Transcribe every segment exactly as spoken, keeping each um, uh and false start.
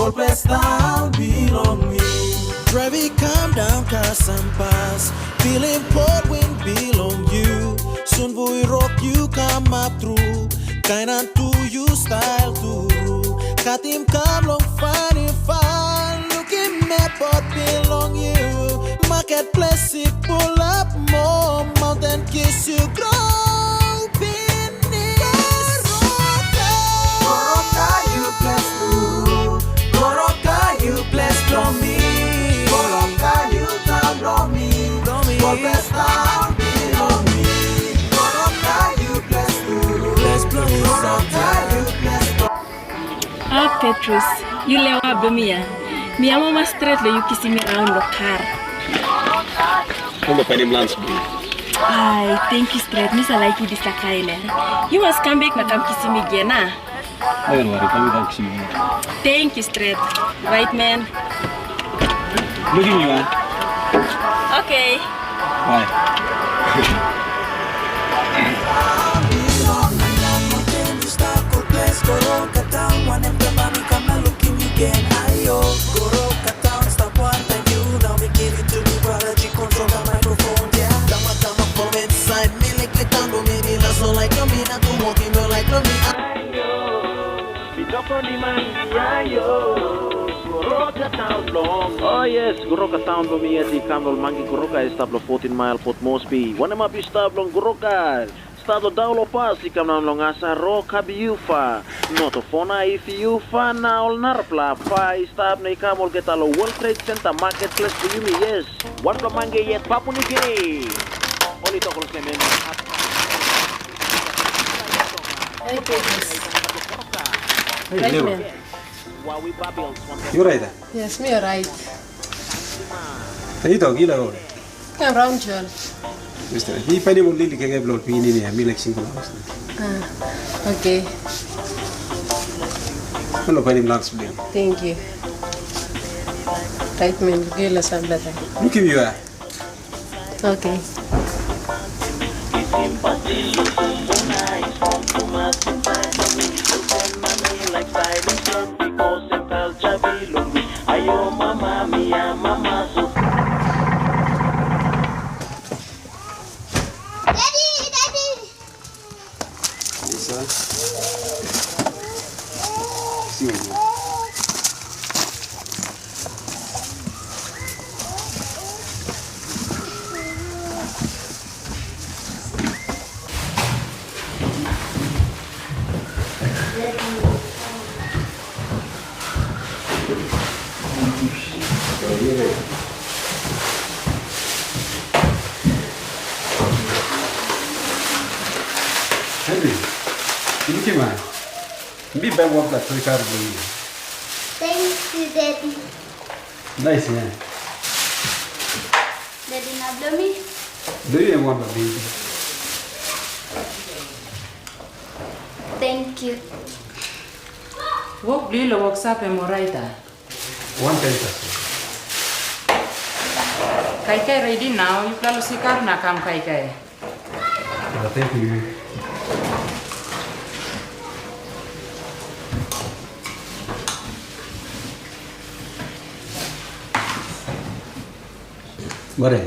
Ol ples taun bilong mi. Drive i kam daun kasam pas. Pilim port win bilong yu. Sun vui rot yu kamap tru. Kainan tu yu stail tru. Katim kam long fani fan. Lukim epot bilong yu. Maket ples i pulap moa. Maunten kis yu gro pinis. Goroka yu ples tru. Goroka yu ples bilong mi. Goroka yu taun bilong mi. Ol ples taun bilong mi. Goroka yu ples tru. Ples bilong mi. Goroka yu ples bilong mi. Ah, Petrus, yu lewa bilong mi ya. Mi amamas stret long yu kisim mi raun long kar. Ol painim lans bilong yu. Ai, tenkyu stret. Mi sa laikim dispela kain ya. Yu mas kam bek na kam kisim mi gen, a? No ken wari, kam kam kisim mi. Tenkyu stret. Right, man. Lukim yu, a? Okay. Bye. Oh yes, Goroka taun bilong mi yet i kam long mangi Goroka i stap long fotin mail Port Moresby. Wanem hap i stap long Goroka? Stat long Daulopas i kam daun long Asa Ro Kabiufa. Notofona Ifiufa na ol narapela pa i stap na i kam olgeta long World Trade Center Marketples bilong yumi, yes. Wanpela mange yet Papua Niugini. Ol i tok olsem em. Hey, Petrus. Hey, Leo. Yu orait, a? Yes, mi orait. Yu tok, yu laik ol? Kam raun John. Just right. Mi painim ol lili kaikai bilong ol pikinini ya, mi laik singim ol. Ah, okay. Ol painim lans bilong. Thank you. Right, man, yu laik sampela taim. Lukim yu, a? Okay. Daddy, daddy. Lisa. Siwa. Henry, yu lukim, a? Mi bai wanpela toy kar bilong yu. Thank you, Daddy. Nice, ya. Daddy, na bilong mi? Bilong yu em wanpela baby. Thank you. Wok bilong yu long woksop em orait, a? Wantaim tasol. Kaikai redi nau, yupela lusim kar na kam kaikai. Ah, thank you. Mare,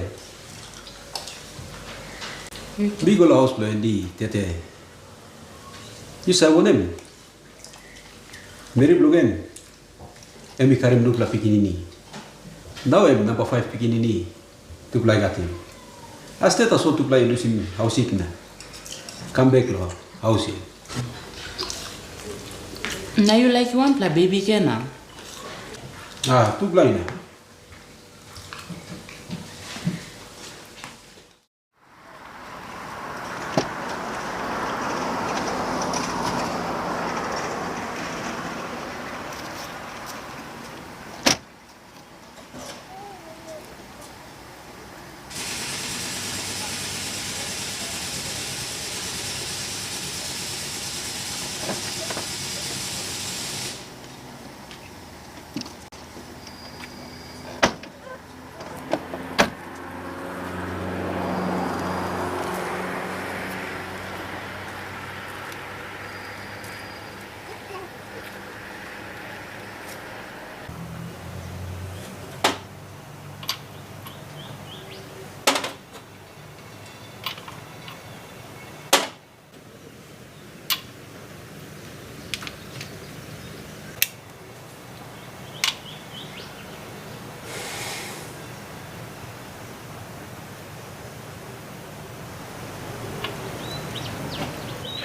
mi go long haus bilong Andy, tete. Yu save wanem? Meri bilong en, em i karim nupela pikinini. Nau em namba faiv pikinini tupela i gatim. Asde tasol tupela i lusim haus sik na kam bek long haus yet. Na yu laikim wanpela bebi gen nau? A, tupela inap.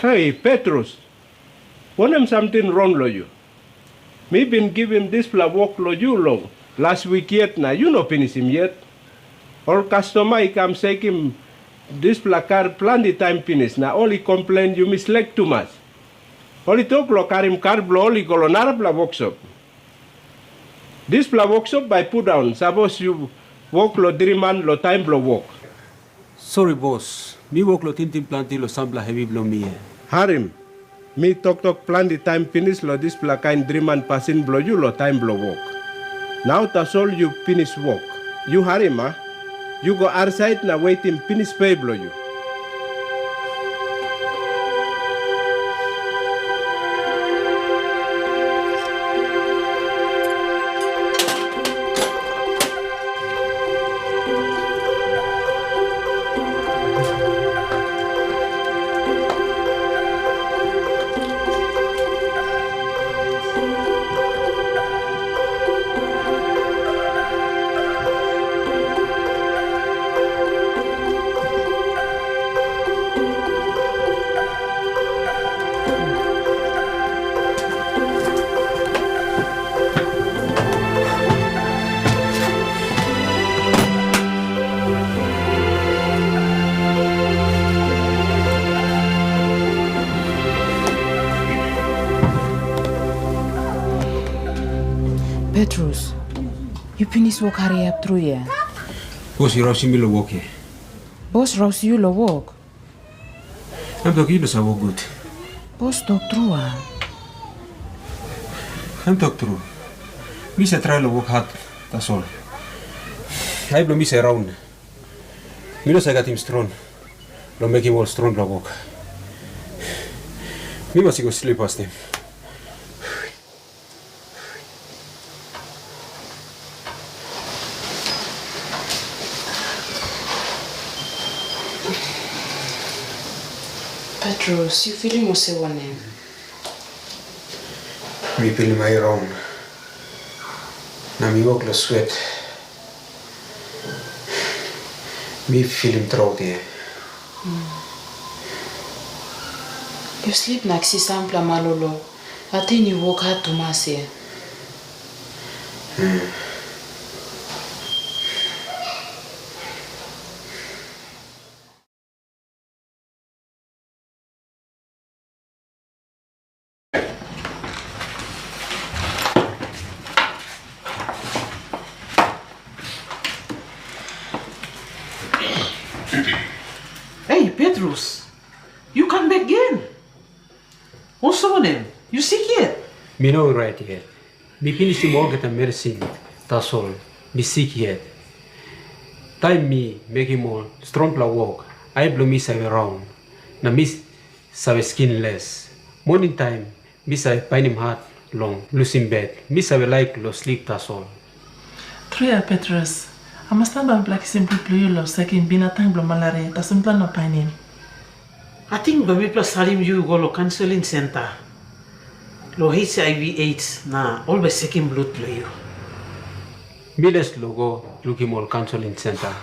Hei, Petrus, wanem samting rong long yu? Mi bin givim dispela wok long yu long las wik yet, na yu no pinisim yet. Ol kastoma i kam sekim dispela kar planti taim pinis, na ol i komplen yumi slek tumas. Ol i tok long karim kar bilong ol i go long narapela woksop. Dispela woksop bai pundaun sapos yu wok long driman long taim bilong wok. Sori, bos. Mi wok long tingting planti long sampela hevi bilong mi yet. Harim. Mi toktok planti taim pinis long dispela kain driman pasin bilong yu long taim bilong wok. Nau tasol yu pinis wok. Yu harim, a? Yu go ausait na wetim pinis pe bilong yu. Petrus, yu pinis wok hariap tru ya. Bos i rausim mi long wok ya. Bos rausim yu long wok? Em tok yu no save wok gut. Bos tok tru, a? Em tok tru. Mi save trai long wok hat, tasol ai bilong mi save raun. Mi no save katim strong long mekim ol strongpela wok. Mi mas i go slip pastaim. Petrus, yu filim olsem wanem? Mi pilim ai raun, na mi wok long swet. Mi filim traut ya. Yu slip na kisim sampela malolo. Ating yu wok hat tumas ya. Hei, Petrus, yu kam bek gen? Olsem wanem? Yu sik yet? Mi no orait yet. Mi pinisim olgeta merisin, tasol mi sik yet. Taim mi mekim ol strongpela wok, ai bilong mi save raun, na mi save skinles. Moning taim mi save painim hat long lusim bet. Mi save laik long slip tasol. Tru ya, Petrus. Hamas taim bai mipela kisim blut bilong yu long sekim bin na taim bilong malaria, tasol mipela no painim? Ating bai mipela salim yu go long kaunseling senta long H I V AIDS, na ol bai sekim blut bilong yu. Mi les long go lukim ol kaunseling senta.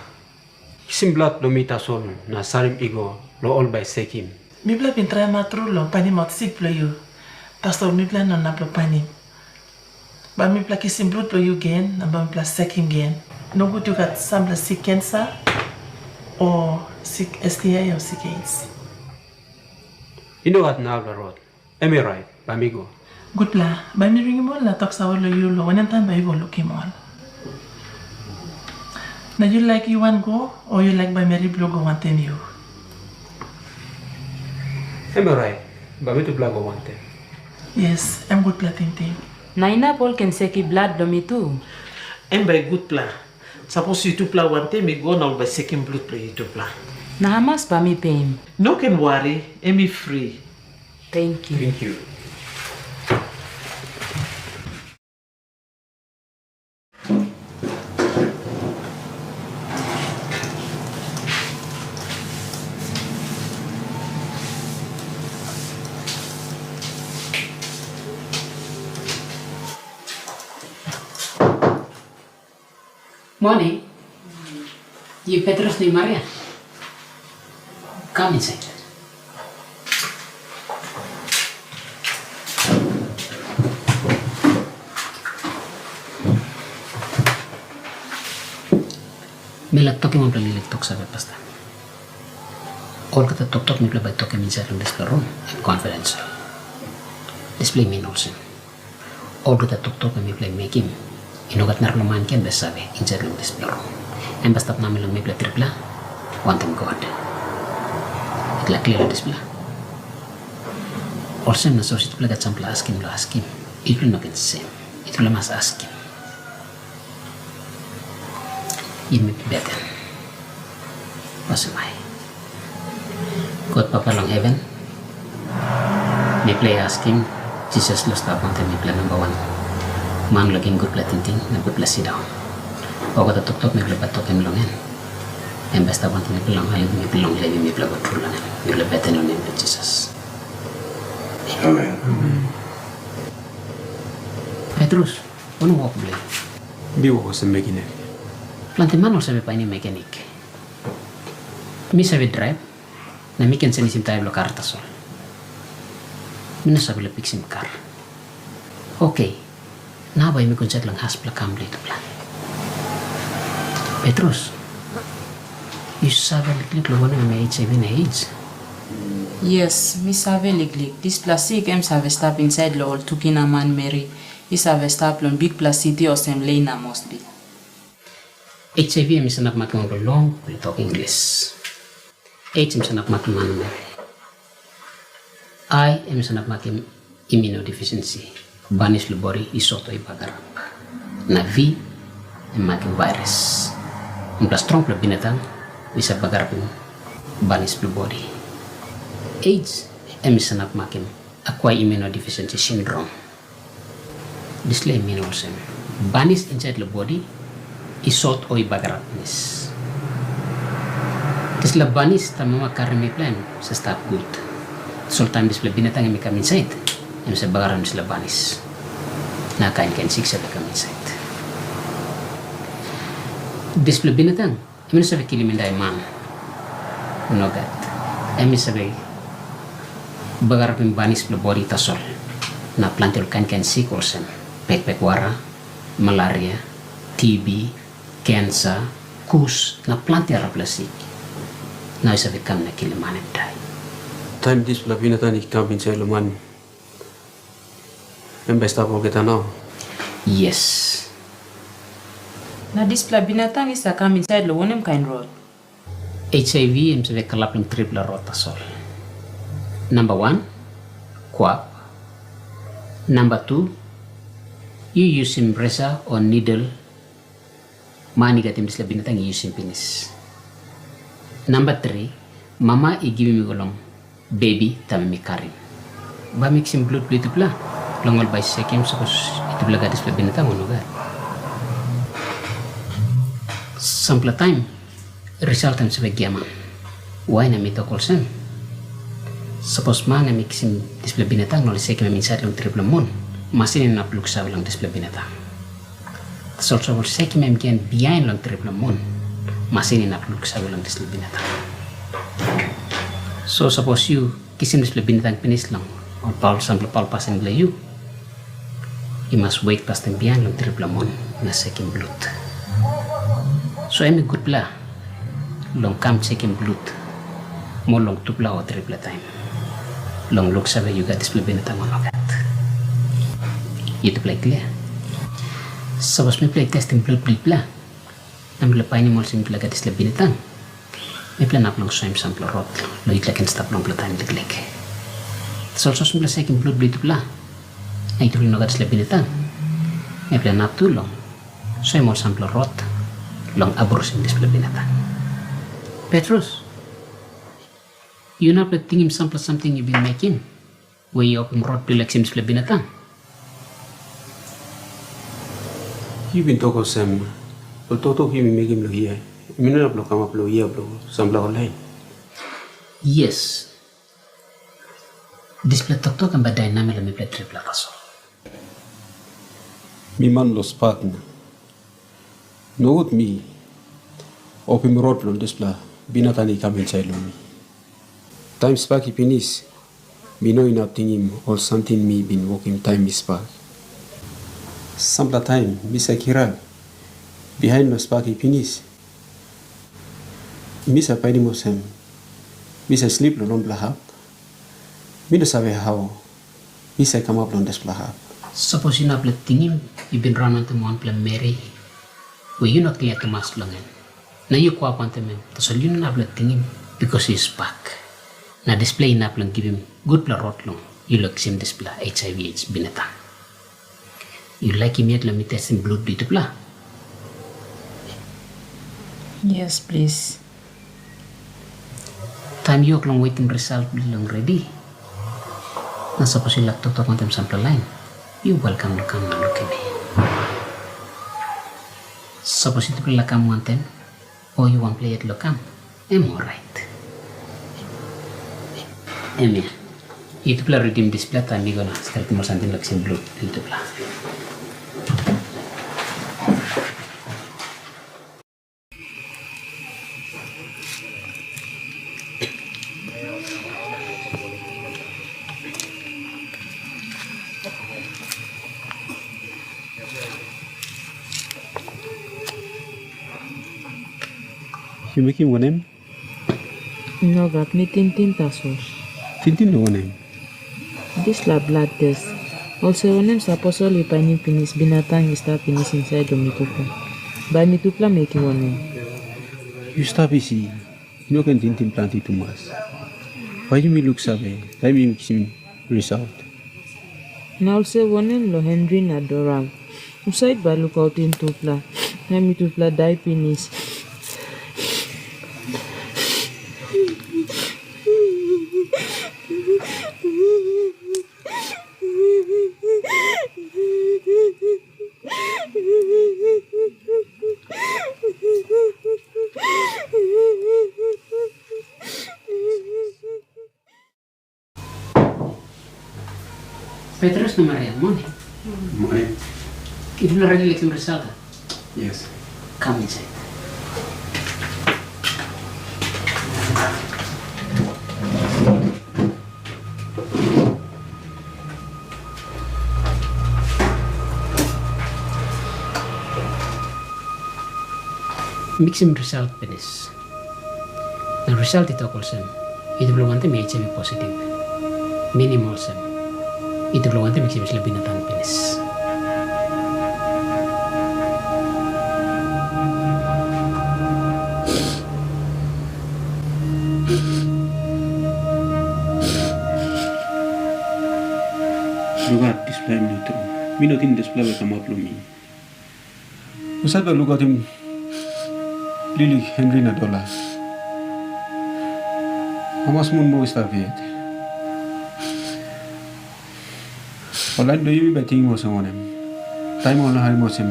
Kisim blut bilong mi tasol na salim i go, long ol bai sekim. Mipela bin traim tru long painimaut sik bilong yu, tasol mipela no inap long painim. Bai mipela kisim blut bilong yu gen, na bai mipela sekim gen. Nogut yu gat sampela sik kensa, o sik S T I, o sik AIDS. I no gat narapela rot. Em i orait, bai mi go. Gutpela, bai mi ringim ol na toksave long yu long wanem taim bai yu go lukim ol. Na yu laik yu wan go, o yu laik bai meri bilong go wantaim yu? Em orait, bai mitupela go wantaim. Yes, em gutpela tingting. Na inap ol ken sekim blut bilong mi tu? Em bai gutpela. Sapos yutupela wantaim mi go na ol bai sekim blut bilong yutupela. Na hamas bai mi peim? No ken wari, em i fri. Tenkyu. Tenkyu. Moning. Yu Petrus na Maria? Kam insait. Mi laik tokim wanpela liklik tok save pastaim. Olgeta toktok mipela bai tokim insait long dispela rum, em confidential. Dispela i min olsem, olgeta toktok em mipela i mekim, i no gat narapela man ken bai save insait long dispela rum. Em bai stap namel long mipela tripela, wantaim God. Yupela klia long dispela? Olsem na sapos yupela gat sampela askim long askim, yupela no ken sem. Yupela mas askim. Yumi beten. Olsem ai. God Papa long heven, mipela i askim Jisas long stap wantaim mipela namba wan man long givim gutpela tingting na gutpela sindaun. Olgeta toktok mipela bai tokim long en, em bai stap wantaim mipela long helpim mipela long levim mipela go tru long en. Mipela beten long nem bilong Jisas. Amen. Petrus, wanem wok bilong yu? Mi wok olsem mekanik. Planti man ol save painim mekanik. Mi save draip, na mi ken senisim taia bilong kar tasol. Mi no save long piksim kar. Oke, nau bai mi go insait long haspela kam bilong yutupela. Petrus, yu save liklik long wanem em H I V na AIDS? Yes, mi save liklik. Dispela sik em save stap insait long ol tukina manmeri i save stap long bikpela siti olsem Lei na Mosbi. H I V em i sanap makim ol long long tok Inglis. AIDS em i sanap makim manmeri. I em i sanap makim immunodeficiency, banis bilong bodi i sot o i bagarap. Na V em makim virus, wanpela strongpela binatang i save bagarapim banis bilong bodi. AIDS em i sanap makim acquired immunodeficiency syndrome. Dispela i min olsem, banis insait long bodi i sot o i bagarap pinis. Dispela banis taim mama karim mipela em sa stap gut. Tasol taim dispela binatang em i kam insait, em sa bagarapim dispela banis. Na kain kain sik save kam insait. Dispela binatang em i no save kilim i dai man. Nogat. Em i save bagarapim banis bilong bodi tasol. Na planti ol kain kain sik olsem pekpek wara, malaria, T B, kensa, kus, na planti arapela sik. Na i save kam na kilim man em dai. Taim dispela binatang i kam insait long man, em bai i stap olgeta nau? Yes. Na dispela binatang i sa kam insait long wanem kain rot? H I V em save kalap long tripela rot tasol. Namba wan, kwap. Namba tu, yu yusim resa o nidel man i gatim dispela binatang i yusim pinis. Namba tri, mama i givim i go long bebi taim em i karim. Bai miksim blut bilong yutupela, long ol bai sekim sapos yutupela gat dispela binatang o nogat. Sampela taim, risalt em save giaman. Wain em i tok olsem, sapos man em i kisim dispela binatang na ol i sekim em insait long tripela mun, masin inap luksave long dispela binatang. Tasol sapos sekim em gen bihain long tripela mun, masin inap luksave long dispela binatang. So sapos yu kisim dispela binatang pinis long ol paul, sampela paul pasin bilong yu, yu mas wet pastaim bihain long tripela mun na sekim blut. So em i gutpela long kam sekim blut moa long tupela o tripela taim, long luksave yu gat dispela binatang o nogat. Yutupela i klia? Sapos mipela i testim blut bilong yupela, na mipela painim olsem yupela gat dispela binatang, mipela inap long soim sampela rot long yutupela ken stap longpela taim liklik. Tasol sapos mipela sekim blut bilong yutupela, na yutupela i no gat dispela binatang, mipela inap tu long soim ol sampela rot long abrusim dispela binatang. Petrus, yu inap long tingim sampela samting yu bin mekim, we yu opim rot bilong leksim dispela binatang? Yu bin tok olsem, ol toktok yumi mekim long hia, em i no inap long kamap long hia bilong sampela ol lain. Yes. Dispela toktok em bai dai namel long mipela tripela tasol. Mi man bilong spak na. Nogut mi opim rot long dispela binatang i kam insait long mi. Taim spak i pinis, mi no inap tingim ol samting mi bin wokim taim mi spak. Sampela taim mi save kirap bihain long spak i pinis, Mi save painim olsem, mi save slip long longpela hap. Mi no save hau mi save kamap long dispela hap. Sapos yu no inap tingim, yu bin raun wantaim wanpela meri we yu no klia tumas long en, na yu kwap wantaim em, tasol yu no inap tingim, bikos yu spak. Na dispela inap long givim gutpela rot long yu long kisim dispela H I V AIDS binatang. Yu laikim yet long mi testim blut bilong yutupela? Yes, plis. Taim yu wok long wetim result bilong redi, na sapos yu laik toktok wantaim sampela lain, yu welkam long kam na lukim mi. Sapos yutupela laik kam wantaim, o yu wanpela yet long kam, em orait. Em ya. Yutupela ritim dispela taim mi go na stretim ol samting long kisim blut bilong yutupela. Yu mekim wanem? Nogat, mi tingting tasol. Tingting long wanem? Dispela blad tes. Olsem wanem sapos ol i painim pinis binatang i stap pinis insait long mitupela? Bai mitupela mekim wanem? Yu stap isi. Yu no ken tingting planti tumas. Bai yumi luksave, taim yumi kisim result. Na olsem wanem long Henry na Doral? Husat bai lukautim tupela, na mitupela dai pinis? Petrus na Maria, moning. Moning. Yupela redi lukim result? Yes. Kam insait. Miksim result pinis. Na result i tok olsem, yutupela wantaim i H I V positive. Minim olsem, yutupela wantaim i kisim dispela binatang pinis. Nogat, dispela em i tru. Mi no ting dispela bai kamap long mi. Husat bai lukautim Lili, Henry na Dola? Hamas mun moa i stap yet? Ol lain bilong yumi bai tingim olsem wanem, taim ol no harim olsem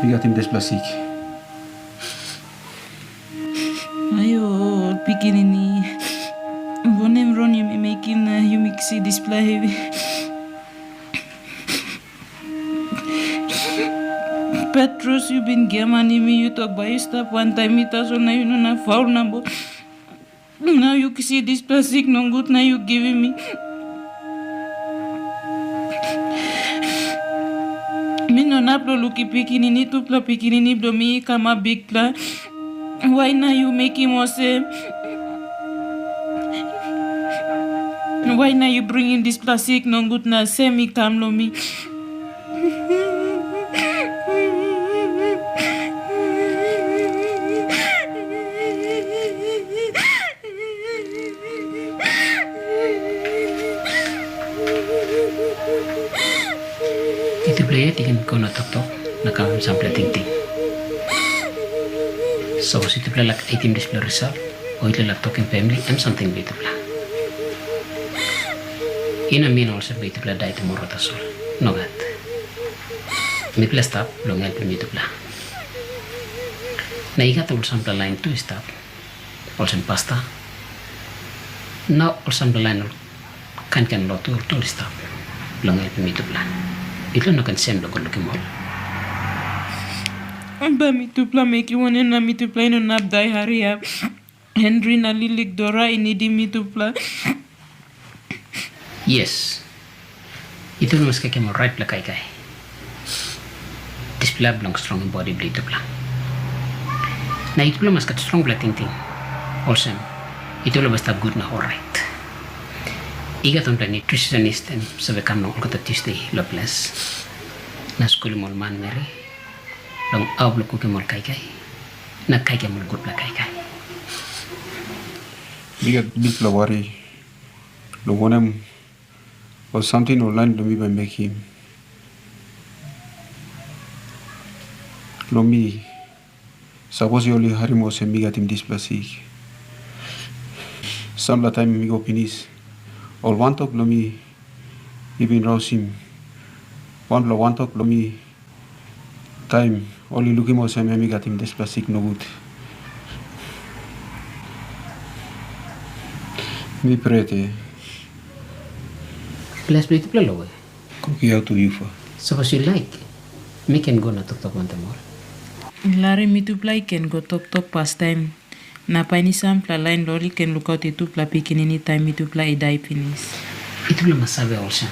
mi gat dispela sik? Ayo, ol pikinini, wanem rong yumi mekim na yumi kisim dispela hevi? Petrus, yu bin giamanim mi, yu tok bai yu stap wantaim mi, tasol na yu no inap faul na bo. Nau yu kisim dispela sik nogut na yu givim mi. Mi no inap long lukim pikinini, tupela pikinini bilong mi i kamap bikpela. Wai na yu mekim olsem? Wai na yu bringim dispela sik nogut na sem i kam long mi? Yutupela yet i ken go na toktok na kamapim sampela tingting. Sapos yutupela laik haitim dispela result, o yutupela laik tokim famili, em samting bilong yutupela. I no min olsem bai yutupela dai tumora tasol. Nogat. Mipela i stap bilong helpim yutupela. Na i gat ol sampela lain tu i stap, olsem pasta, na ol sampela lain ol kain kain lotu ol tu i stap bilong helpim yutupela. Yutupela no ken sem long go lukim ol. Bai mitupela mekim wanem na mitupela i no inap dai hariap? Henry na Lilik Dora i nidim mitupela. Yes. Yutupela mas kaikai ol raitpela kaikai. Dispela bilong strongim bodi bilong yutupela. Na yutupela mas gat strongpela tingting, olsem, yutupela bai stap gut na orait. I gat wanpela nutritionist em save kam long olgeta Tuesday long ples, na skulim ol manmeri long au bilong kukim ol kaikai, na kaikai ol gutpela kaikai. Mi gat bikpela wari, long wanem, ol samting ol lain bilong mi bai mekim. Long mi, sapos ol i harim olsem mi gatim dispela sik, sampela taim mi go pinis, ol wantok bilong mi i bin rausim wanpela wantok bilong mi, taim ol i lukim olsem em i gatim dispela sik nogut. Mi pret e. Ples bilong yutupela long we? Kuki autu yufa. Sapos yu laik, mi ken go na toktok wantaim ol. Larim mitupela i ken go toktok pastaim, na painim sampela lain long ol i ken lukaut yutupela pikinini taim mitupela i dai pinis. Yutupela mas save olsem,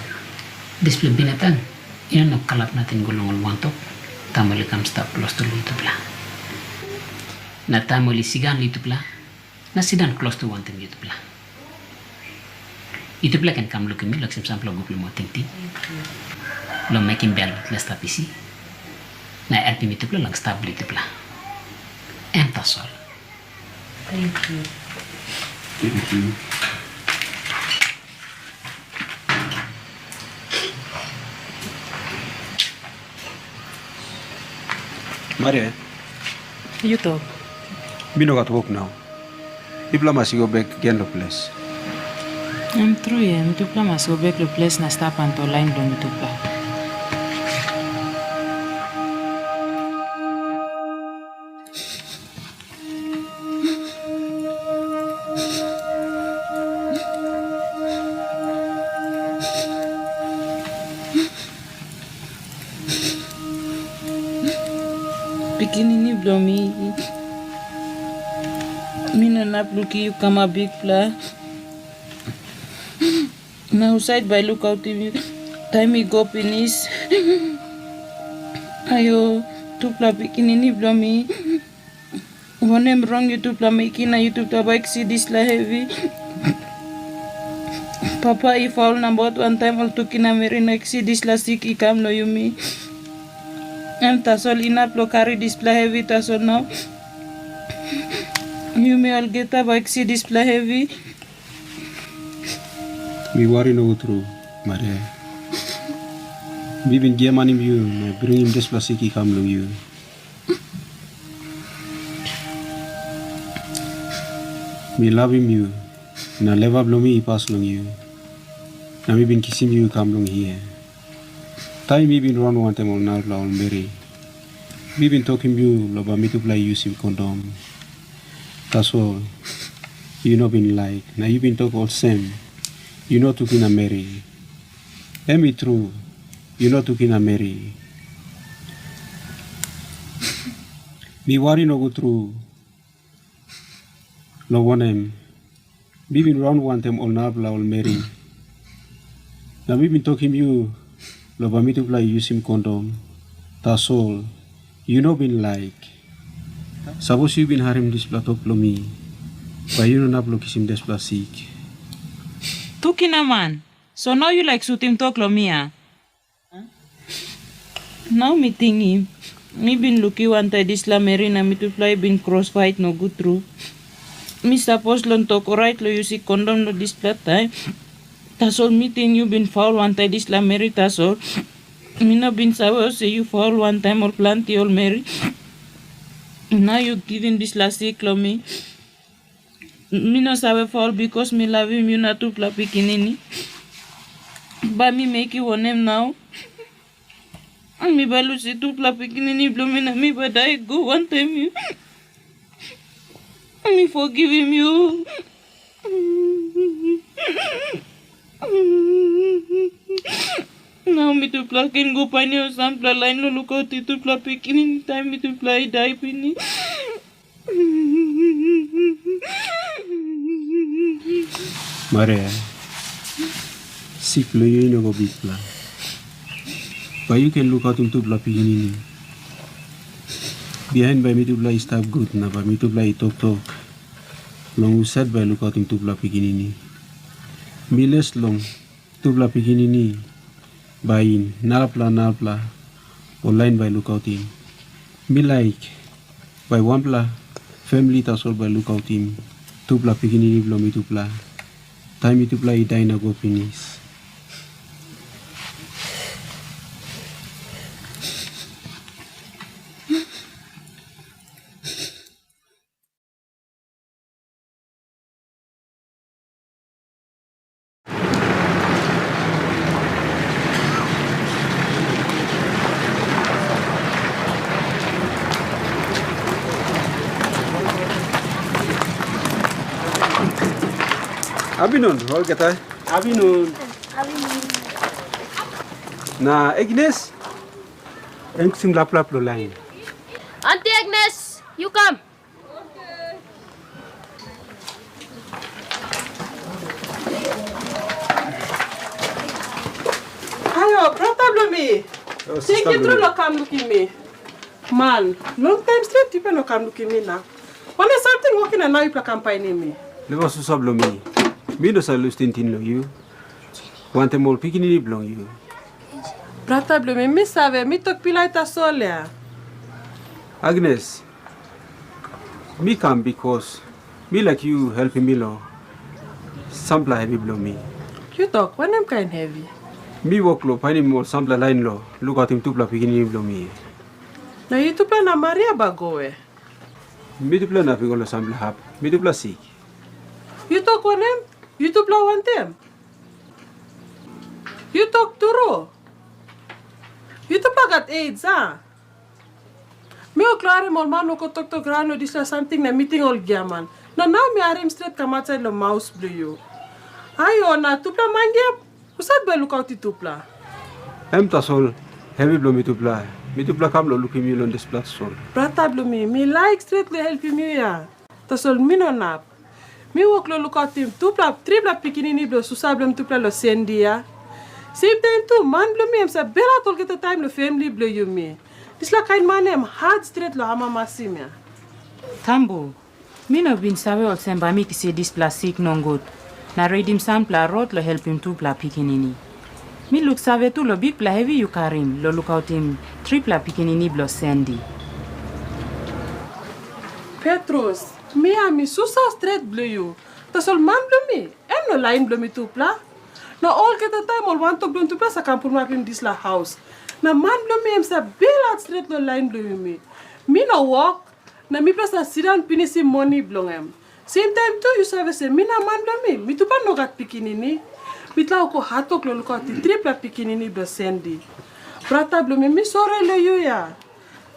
dispela binatang i no inap kalap nating go long ol wantok, taim ol i kam stap klostu long yutupela. Na taim ol i singaut long yutupela, na sindaun klostu wantaim yutupela. Yutupela ken kam lukim mi long kisim sampela gutpela moa tingting, long mekim bel bilong yutupela stap isi, na helpim yutupela long stap bilong yutupela. Em tasol. Thank you. Thank you. Maria. Yu tok. Mi no gat wok nau. Yupela mas i go bek gen long ples. Em tru ya, mitupela mas go bek long ples na stap wantaim lain bilong mitupela. Pikinini bilong mi, mi no inap lukim yu kamap bikpela. Na husat bai lukautim yu taim i go pinis? Ayo, tupela pikinini bilong mi, wanem rong yutupela mekim na yutupela bai kisim dispela hevi? Papa i faul nabaut wantaim ol tukinameri na kisim dispela sik i kam long yumi. Em tasol inap long karim dispela hevi tasol nau. Yumi olgeta bai kisim dispela hevi. Mi wari nogut tru, Maria. Mi bin giamanim yu na bringim dispela sik i kam long yu. Mi lavim yu, na leva bilong mi i pas long yu, na mi bin kisim yu i kam long hia. Taim mi bin raun wantaim ol narapela ol meri, mi bin tokim yu long bai mitupela i yusim kondom. Tasol yu no bin laik, na yu bin tok olsem, yu no tukinameri. Em i tru, yu no tukinameri. Mi wari nogut tru, long wanem, mi bin raun wantaim ol narapela ol meri, na mi bin tokim yu long bai mitupela i yusim kondom. Tasol yu no bin laik. Sapos yu bin harim dispela tok bilong mi, bai yu no inap long kisim dispela sik. Tukinaman, so nau yu laik sutim tok long mi, a? Nau mi tingim, mi bin lukim wantaim dispela meri na mitupela i bin kros pait nogut tru. Mi sapos long tok orait long yusim kondom long dispela taim. Tasol mi ting yu bin faul wantaim dispela meri tasol. Mi no bin save olsem yu faul wantaim ol planti ol meri. Nau yu givim dispela sik long mi. Mi no save faul bikos mi lavim yu na tupela pikinini. Bai mi mekim wanem nau? Mi bai lusim tupela pikinini bilong mi na mi bai dai go wantaim yu. Mi fogivim yu. Nau mitupela ken go painim ol sampela lain long lukautim tupela pikinini taim mitupela i dai pinis. Maria, sik bilong yu i no go bikpela. Bai yu ken lukautim tupela pikinini. Bihain bai mitupela i stap gut na bai mitupela i toktok long husat bai lukautim tupela pikinini. Mi les long tupela pikinini, bai narapela narapela ol lain bai lukautim. Mi laik bai wanpela famili tasol bai lukautim tupela pikinini bilong mitupela, taim mitupela i dai na go pinis. Abinon, olgeta. Abinon. Na Agnes, em kisim laplap lo lain. Aunty Agnes, yu kam. Ayo, brata bilong mi. Tenkyu tru long kam lukim mi. Man, long taim stret yupela no kam lukim mi nau. Wanem samting wokim na nau yupela kam painim mi? Liva susa bilong mi. Mi no save lus tingting long yu. Wantaim ol pikinini bilong yu. Brata bilong mi, mi save, mi tok pilai tasol ya. Agnes, mi kam bikos mi laik yu helpim mi long sampela hevi bilong mi. Yu tok wanem kain hevi? Mi wok long painim ol sampela lain long lukautim tupela pikinini bilong mi. Na yutupela na Maria bai go we? Mitupela na bai go long sampela hap. Mitupela sik. Yu tok wanem? Yutupela wantaim? Yu tok tru? Yutupela gat AIDS, a? Mi wok long harim ol man wok toktok raun long dispela samting na miting ol giaman. Na nau mi harim stret kam ausait long maus bilong yu. Aio, na tupela man giap, husat bai lukautim tupela? Em tasol, hevi bilong mitupela. Mitupela kam long lukim yu long dispela tasol. Brata bilong mi, mi laik stret long helpim yu ya. Tasol mi no inap. Mi wok long lukautim tupela, tripela pikinini bilong susa bilong tupela long Sandy ya. Seim taim tu, man bilong mi em save belhat olgeta taim long famili bilong yumi. Dispela kain man em hat stret long amamasim ya. Tambu, mi no bin save olsem bai mi kisim dispela sik nogut na ritim sampela rot long helpim tupela pikinini. Mi luksave tu long bikpela hevi yu karim long lukautim tripela pikinini bilong Sandy. Petrus, mi ya mi susa stret bilong yu. Tasol man bilong mi, em no lain bilong mi tupela. Na olgeta taim ol wantok bilong tupela sa kam pulapim dispela haus. Na man bilong mi em sa belhat stret long lain bilong yumi. Mi no wok, na mipela sa sindaun pinisim moni bilong em. Seim taim tu yu save olsem, mi na man bilong mi, mitupela no gat pikinini. Mitupela wok hatwok long lukautim tripela pikinini bilong Sandy. Brata bilong mi, mi sori long yu ya.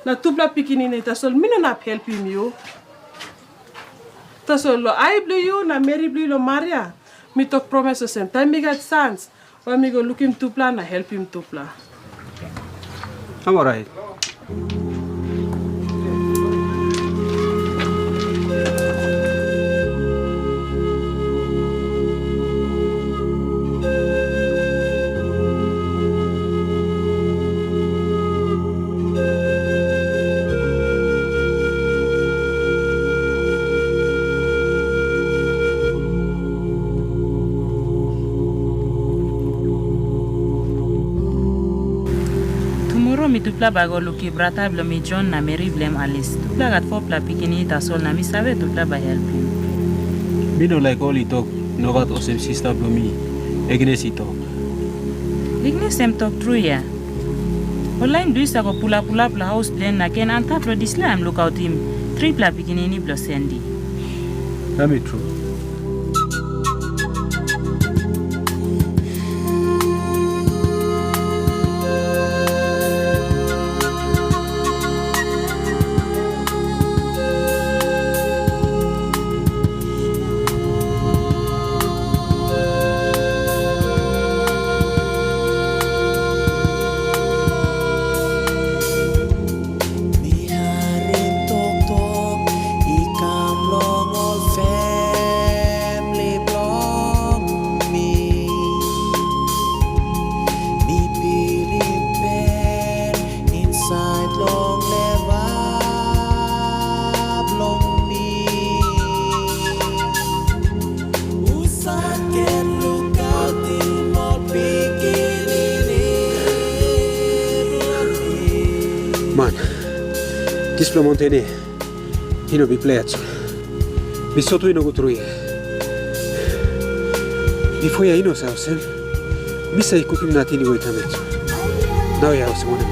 Na tupela pikinini, tasol mi no inap helpim yu. Tasol long ai bilong yu na meri bilong yu long Maria, mi tok promis olsem, taim mi gat sans, bai mi go lukim tupela na helpim tupela. Em orait. Tumora mitupela bai go lukim brata bilong mi Jon na meri bilong em Alis. Tupela gat fopela pikinini tasol na mi save tupela bai helpim. Mi no laik ol i tok nogat olsem sista bilong mi, Agnes i tok. Agnes em tok tru ya. Ol lain duis sa go pulap pulap long haus bilong en na ken antap long dispela em lukautim tripela pikinini bilong Sandy. Em i tru. Mi harim toktok i kam long ol fel. Man, dispela maunten ya i no bikpela yet. Mi sot tu i no gut tru ya. Bipo ya i no sa olsem. Mi sa i kukim nating i wet yet. Nau ya olsem wanem?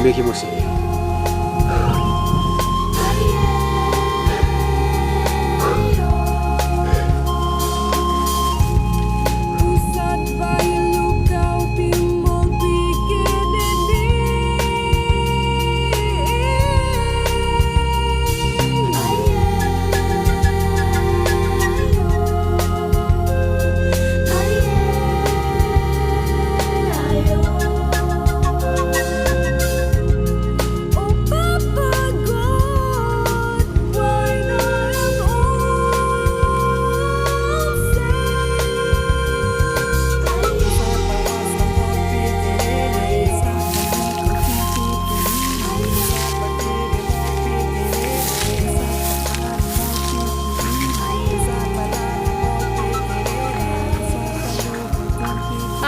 Mekim olsem.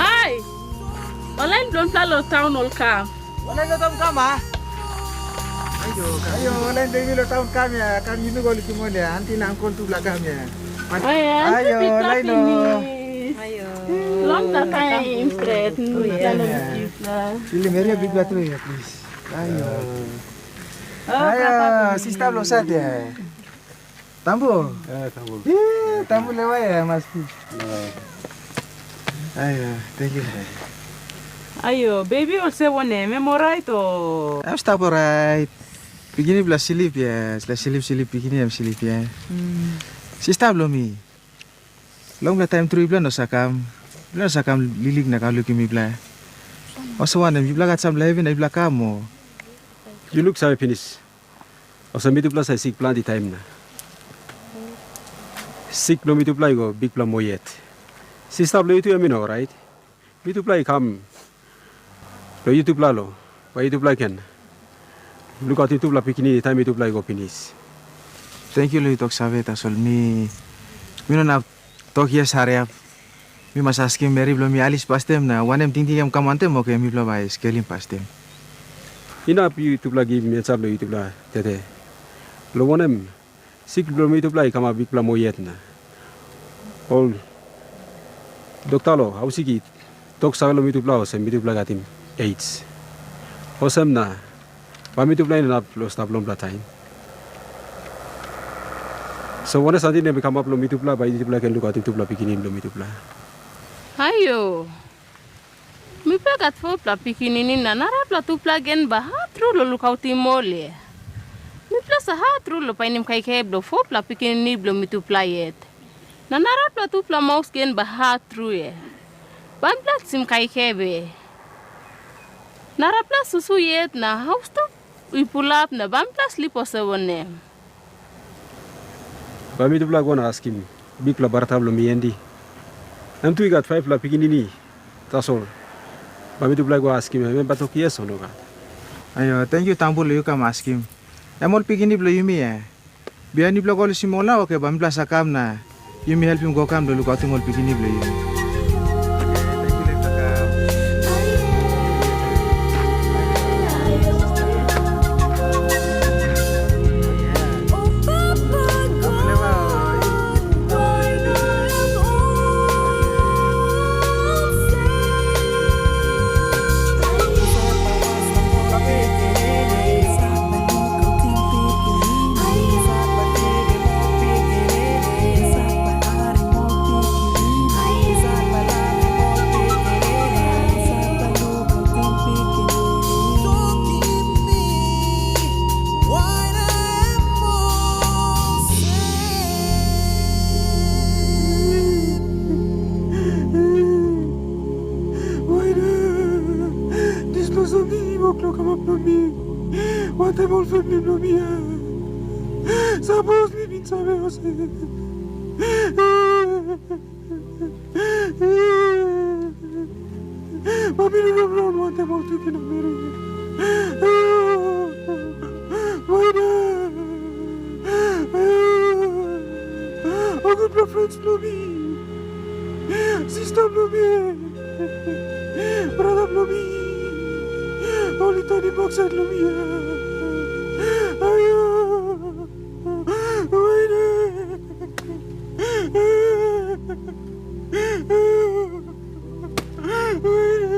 Ai! Ol lain bilong mipela long taun ol kam. Ol lain long taun kam, a? Ayo, ayo, ol lain bilong mi long taun kam ya. Kam yumi go lukim ol ya. Anti na ankol tupela kam ya. Ayo, ayo, ol lain lo. Ayo. Long taim stret. Long taim ya. Yumi meri bikpela tru ya, plis. Ayo. Ayo, sista bilong sat ya. Tambu. Eh, tambu. Ih, tambu lewa ya, mas pi. Lewa ya. Ayo, thank you. Ayo, baby olsem wanem, em orait o? Em stap orait. Pikinini bilong slip ya, sila slip slip pikinini em slip ya. Sista bilong mi. Longpela taim tru yupela no sa kam. Yupela no sa kam liklik na kam lukim mipela. Olsem wanem, yupela gat sampela hevi na yupela kam o? Yu luksave pinis. Olsem mitupela sa i sik planti taim na. Sik bilong mitupela i go bikpela moa yet. Sista bilong yu tu em i no orait. Mitupela i kam long yutupela lo, bai yutupela i ken lukautim tupela pikinini taim yutupela i go pinis. Tenkyu long yu tok save, tasol mi mi no inap tok yes hariap. Mi mas askim meri bilong mi Alis pastem na wanem tingting em kam wantem, oke, mipela bai skelim pastem. Inap yutupela givim ensap long yutupela tete, long wanem, sik bilong mitupela i kamap bikpela moa yet na. Ol dokta long hausik i tok save long mitupela olsem mitupela i gatim AIDS. Olsem na, bai mitupela i no inap long stap longpela taim. So wanem samting em i kamap long mitupela, bai yutupela i ken lukautim tupela pikinini bilong mitupela? Ayo, mipela gat fopela pikinini na narapela tupela gen bai hat tru long lukautim ol, e. Mipela sa hat tru long painim kaikai bilong fopela pikinini bilong mitupela yet. Na narapela tupela maus gen bai hat tru, e. Bai mipela kisim kaikai be. Narapela susu yet na haus tu i pulap na bai mipela slip olsem wanem? Bai mitupela go na askim bikpela brata bilong mi Endi. Em tu i gat faipela pikinini tasol. Bai mitupela go askim em, em bai tok yes o nogat. Ayo, tenkyu Tambu long yu kam askim. Em ol pikinini bilong yumi, e? Bihain yupela go lusim ol na, oke, bai mipela sa kam na yumi helpim go kam long lukautim ol pikinini bilong yumi. Wanem, dispela samting i wok long kamap long mi? Wantaim ol famili bilong mi ya? Sapos mi bin save olsem, bai mi no raun wantaim ol tu kina meri. Wanem, ol gutpela frens bilong mi, sista bilong mi, brata bilong mi, Ol i tanim baksait long mi. Ayo. Waine. Waine.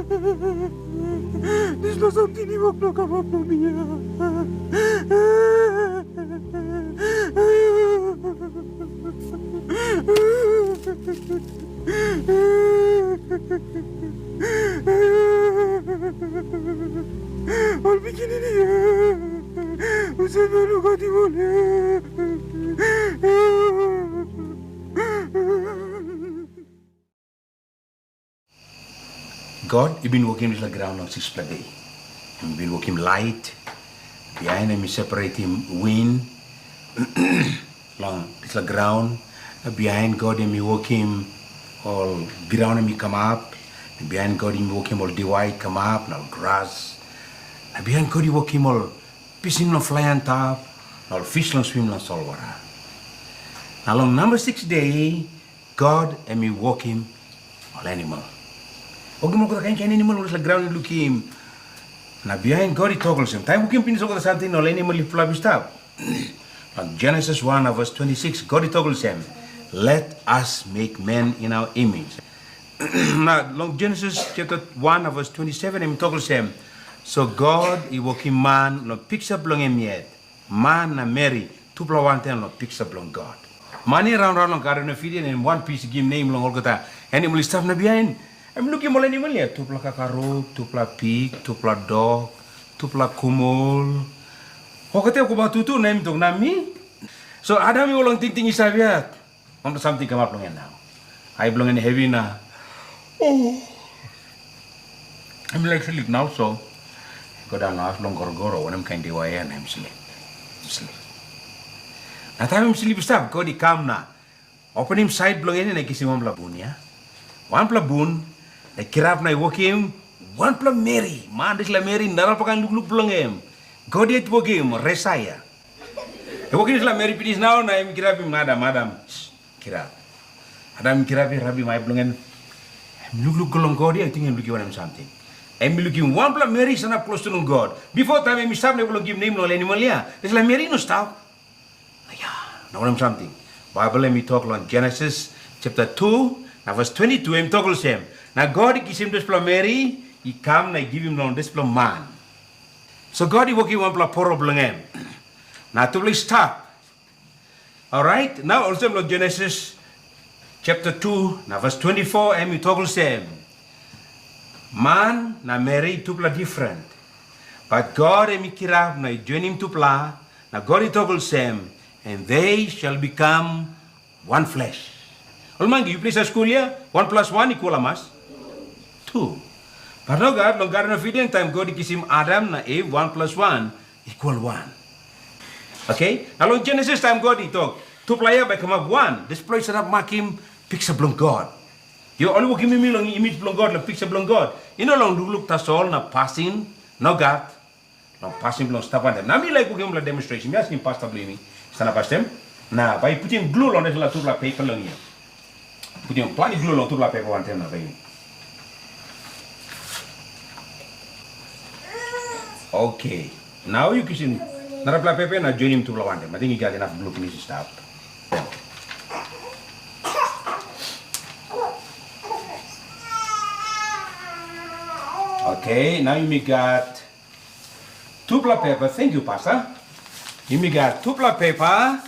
Dispela samting i wok long kamap long mi. Ol pikinini, husat bai lukautim ol? God i bin wokim dispela graun long sikspela de. Em i bin wokim lait, bihain em i separatim win long dispela graun. Na bihain God em i wokim ol graun em i kamap. Na bihain God em i wokim ol diwai i kamap, na ol gras. Na bihain God i wokim ol pisin long flai antap, na ol pis long swim long solwara. Na long namba siks de, God em i wokim ol animal. Wokim olgeta kain kain animal ol dispela graun i lukim. Na bihain God i tok olsem, taim wokim pinis olgeta samting na ol animal i pulap i stap. Long Genesis wan na ves twenti siks, God i tok olsem, "Let us make man in our image." Na long Genesis chapter wan na ves twenti seven, em i tok olsem, "So God i wokim man long piksa bilong em yet, man na meri, tupela wantaim long piksa bilong God." Man i raun raun long Garden of Eden, em wanpis i givim nem long olgeta animal i stap na bihain. Em lukim ol animal ya, tupela kakaruk, tupela pik, tupela dok, tupela kumul. Olgeta i wokabaut tutu, na em tok, "Na mi?" So Adam i ol long tingting i save yet. Wanpela samting i kamap long en nau. Ai bilong en hevi na, oh, em i laik slip nau, so em go daun long haus bilong gorogoro, wanem kain diwai ya, na em slip. Slip. Na taim em slip i stap, God i kam na openim sait bilong en na kisim wanpela bun ya. Wanpela bun, na kirap na i wokim wanpela meri, man dispela meri narapela kain lukluk bilong em. God yet wokim Mesaia. Em wokim dispela meri pinis nau na em kirapim Adam, Adam, kirap. Adam kirap i rabim ai bilong en. Em lukluk go long God ya, ting em lukim wanem samting. Em i lukim wanpela meri i sanap klostu long God. Bipo taim em i stap na em i givim nem long ol animal ya, dispela meri i no stap. Na ya, na wanem samting? Baibel em i tok long Genesis chapter tu na ves twenti tu, em i tok olsem, "Na God i kisim dispela meri i kam na i givim long dispela man." So God i wokim wanpela poro bilong em. Na tupela i stap. Orait, nau olsem long Genesis chapter tu na ves twenti foa, em i tok olsem, "Man na meri tupela difren, bat God em i kirap na i joinim tupela, na God i tok olsem, 'And they shall become one flesh.'" Ol mangi, yupela i save skul ya, wan plus wan i kual hamas? Tu. Bat nogat, long Garden of Eden, taim God i kisim Adam na Iv, wan plus wan i kual wan. Oke? Na long Genesis, taim God i tok, "Tupela ya bai kamap wan," dispela i sanap makim piksa bilong God. Yu ol i wokim mi long image bilong God, long piksa bilong God. I no long lukluk tasol na pasin, nogat. Long pasin bilong stap wantaim. Na mi laik wokim wanpela demonstration. Mi askim pasta bilong mi, stanap asem, na bai putim glu long dispela tupela pepa long yu. Putim planti glu long tupela pepa wantaim na bai. Oke. Nau yu kisim narapela pepa na joinim tupela wantaim. Ating i gat inap glu pinis i stap. Oke, nau yumi gat tupela pepa, thank you, Pastor. Yumi gat tupela pepa,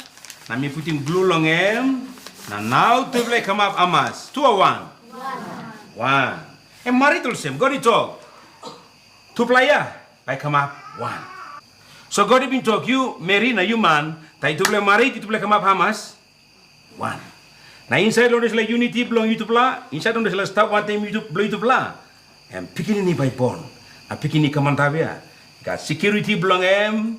na mi putim glu long em, na nau tupela i kamap hamas? Tu o wan? Wan. Em marit olsem, God i tok, tupela ya bai kamap wan. So God i bin tok, yu meri na yu man, taim tupela marit, tupela kamap hamas? Wan. Na insait long dispela unity bilong yutupela, insait long dispela stap wantaim yutup-, bilong yutupela, em pikinini bai bon. Na pikinini i kam antap ya, i gat security bilong em,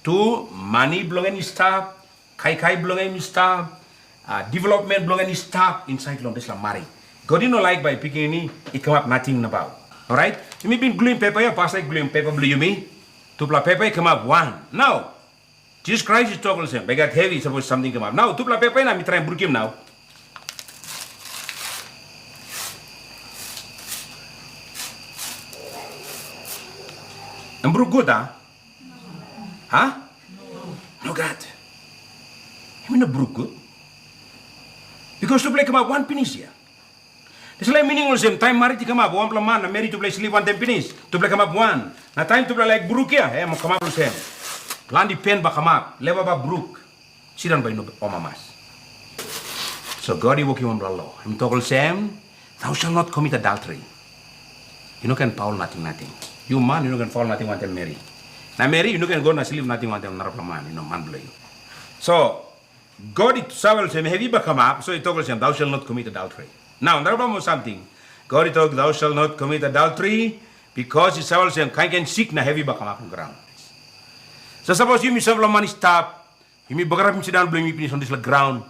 tu mani bilong en i stap, kaikai bilong en i stap, a, development bilong en i stap insait long dispela marit. God i no laik bai pikinini i kamap nating nabaut. Orait, yumi bin gluim pepa ya, pasta i gluim pepa bilong yumi. Tupela pepa i kamap wan. Nau, Jisas Krais i tok olsem, bai gat hevi sapos samting kamap. Nau, tupela pepa na mi traim brukim nau. Em bruk gut, a? Ha? Nogat. Em i no bruk gut. Bikos tupela i kamap wan pinis ya. Dispela i mining olsem, taim marit i kamap, wanpela man na meri tupela i slip wantaim pinis, tupela i kamap wan. Na taim tupela laik bruk ya, em kamap olsem. Planti pen bai kamap, leba bai bruk. Sindaun bai i no amamas. So God i wokim wanpela lo. Em tok olsem, "Thou shalt not commit adultery." Yu no ken paul nating nating. Yu man, yu no ken paul nating wantaim meri. Na meri, yu no ken go na slip nating wantaim narapela man, yu no man bilong yu. So, God i save olsem, hevi bai kamap, so i tok olsem, "Thou shalt not commit adultery." Nau, narapela moa samting. God i tok, "Thou shalt not commit adultery," bikos i save olsem, kain kain sik na hevi bai kamap long graun. So, sapos yumi sampela man i stap, yumi bagarapim sindaun bilong yumi pinis long dispela graun,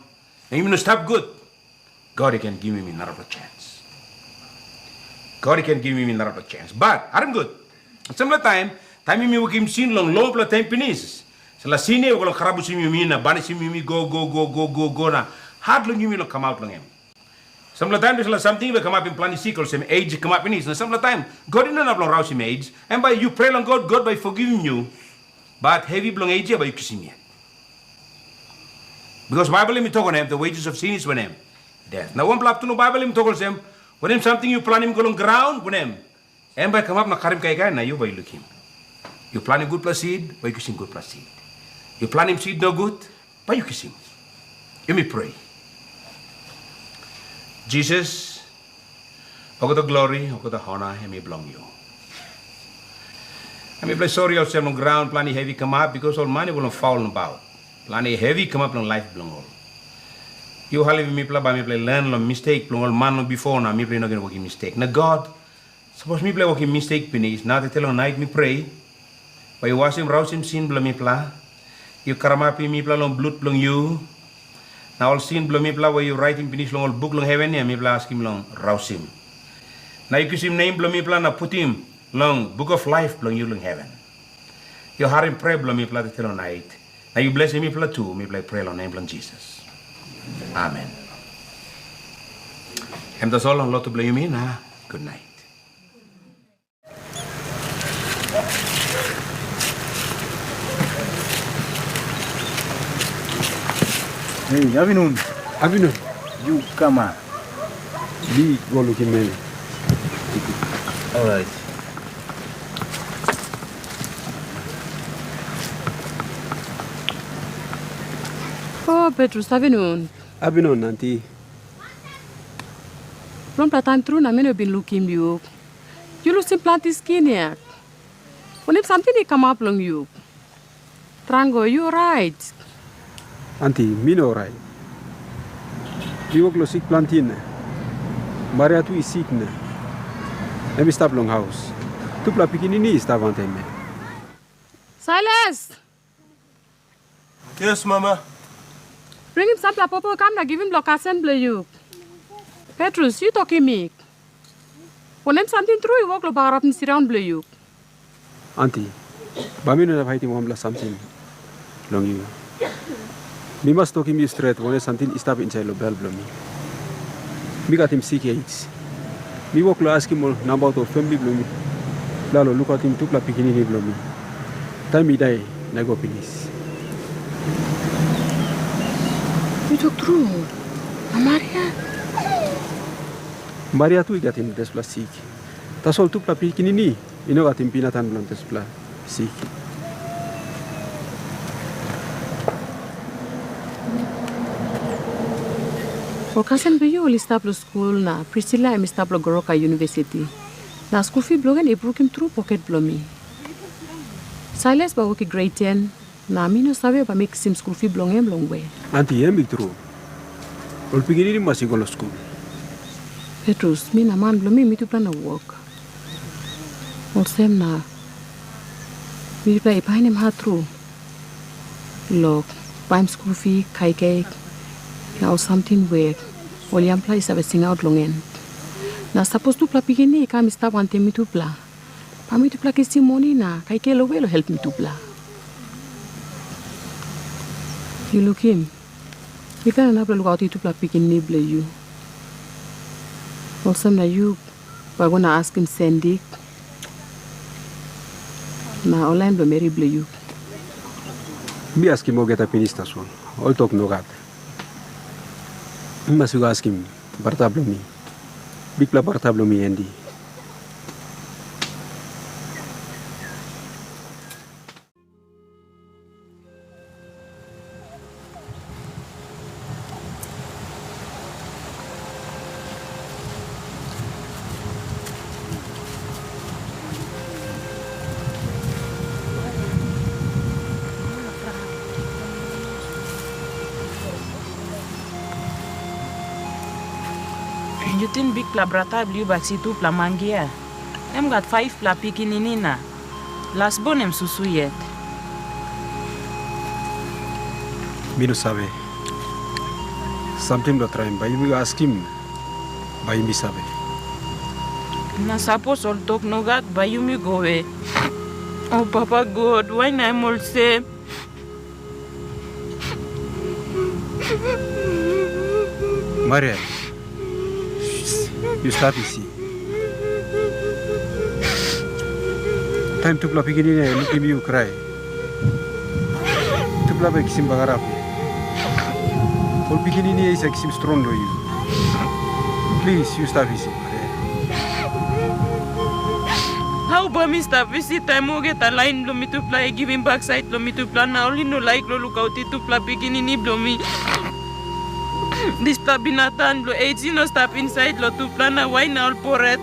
na yumi no stap gut, God i ken givim yumi narapela chens. God i ken givim yumi narapela chens. But, harim gut. Sampela taim, taim yumi wokim sin long longpela taim pinis, sampela sin ya i go long karabusim yumi na banisim yumi go, go, go, go, go, go, na hat long yumi long kamap long em. Sampela taim dispela samting bai kamapim planti sik, olsem age i kamap pinis. Na sampela taim, God i no inap long rausim age. Em bai yu prea long God, God bai i fogivim yu. Bat hevi bilong age ya bai yu kisim yet. Bikos Baibel em i tok wanem, "The wages of sin is wanem? Death." Na wanpela hap tu long Baibel em i tok olsem, wanem samting yu planim i go long graun, wanem, em bai i kamap na karim kaikai na yu bai yu lukim. Yu planim gutpela sid, bai yu kisim gutpela sid. Yu planim sid nogut, bai yu kisim. Yumi prea. Jisas, olgeta glori, olgeta hona, em i bilong yu. Na mipela i sori olsem long graun planti hevi i kamap, bikos ol man i go long faul nabaut. Planti hevi i kamap long laip bilong ol. Yu helpim mipela, bai mipela i len long mistek bilong ol man long bipo, na mipela i no ken wokim mistek. Na God, sapos mipela i wokim mistek pinis, na tete long nait mi prea, bai yu wasim rausim sin bilong mipela, yu karamapim mipela long blut bilong yu, na ol sin bilong mipela we yu raitim pinis long ol buk long heven ya, mipela askim long rausim. Na yu kisim nem bilong mipela na putim long buk of laip bilong yu long heven. Yu harim prea bilong mipela tete long nait, na yu blesim mipela tu, mipela i prea long nem bilong Jisas. Amen. Em tasol long lotu bilong yumi na gutnait. Hei, apinun. Apinun. Yu kam a? Mi go lukim meri. Orait. O, Petrus, apinun. Apinun, anti. Longpela taim tru na mi no bin lukim yu. Yu lusim planti skin yet. Wanem samting i kamap long yu? Trango, yu orait? Anti, mi no orait. Mi wok long sik planti na. Maria tu i sik na. Em i stap long haus. Tupela pikinini i stap wantaim em. Sailas! Yes, mama. Bringim sampela popo kam na givim long kasen bilong yu. Petrus, yu tokim mi. Wanem samting tru i wok long bagarapim sindaun bilong yu? Anti, bai mi no inap haitim wanpela samting long yu. Mi mas tokim yu stret wanem samting i stap insait long bel bilong mi. Mi katim sik AIDS. Mi wok long askim ol nabaut ol famili bilong mi, pela long lukautim tupela pikinini bilong mi, taim mi dai na i go pinis. Yu tok tru, na Maria? Maria tu i katim dispela sik. Tasol tupela pikinini i no katim binatang bilong dispela sik. Ol kasen bilong yu ol i stap long skul, na Prisila em i stap long Goroka Yunivesiti. Na skul fi bilong en i brukim tru poket bilong mi. Sailas bai wokim gret ten, na mi no save bai mi kisim skul fi bilong en long we. Anti, em i tru. Ol pikinini mas i go long skul. Petrus, mi na man bilong mi, mitupela na wok. Olsem na mipela i painim hat tru long baim skul fi, kaikai, na ol samting we ol yangpela i save singaut long en. Na sapos tupela pikinini i kam i stap wantaim mitupela, bai mitupela kisim moni na kaikai long we long helpim tupela. Yu lukim, mipela inap long lukautim tupela pikinini bilong yu. Olsem na yu bai go na askim Sandy, Na ol lain bilong meri bilong yu? Mi askim olgeta pinis tasol. Ol tok nogat. Mi mas i go askim brata bilong mi. Bikpela brata bilong mi, Andy. Yu ting bikpela brata bilong yu bai i si tupela mangi ya? Em gat faivpela pikinini na lasbon em susu yet. Mi no save. Samting bilong traim, bai yumi askim, bai yumi save. Na sapos ol tok nogat, bai yumi go we? O Papa God, wai na em olsem? Maria, yu stap isi. Taim tupela pikinini i lukim yu krai, tupela bai kisim bagarap. Ol pikinini i save kisim strong long yu. Plis, yu stap isi, Maria. Hau bai mi stap isi taim olgeta lain bilong mitupela i givim baksait long mitupela, na ol i no laik long lukautim tupela pikinini bilong mi? Dispela binatang bilong AIDS i no stap insait long tupela, na wai na ol poret?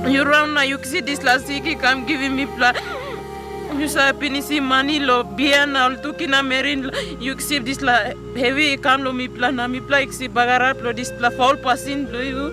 Yu raun na yu kisim dispela sik i kam givim mipela. Yu save pinisim mani long bia na ol tuki na meri, yu kisim dispela hevi i kam long mipela, na mipela i kisim bagarap long dispela fol pasin bilong yu.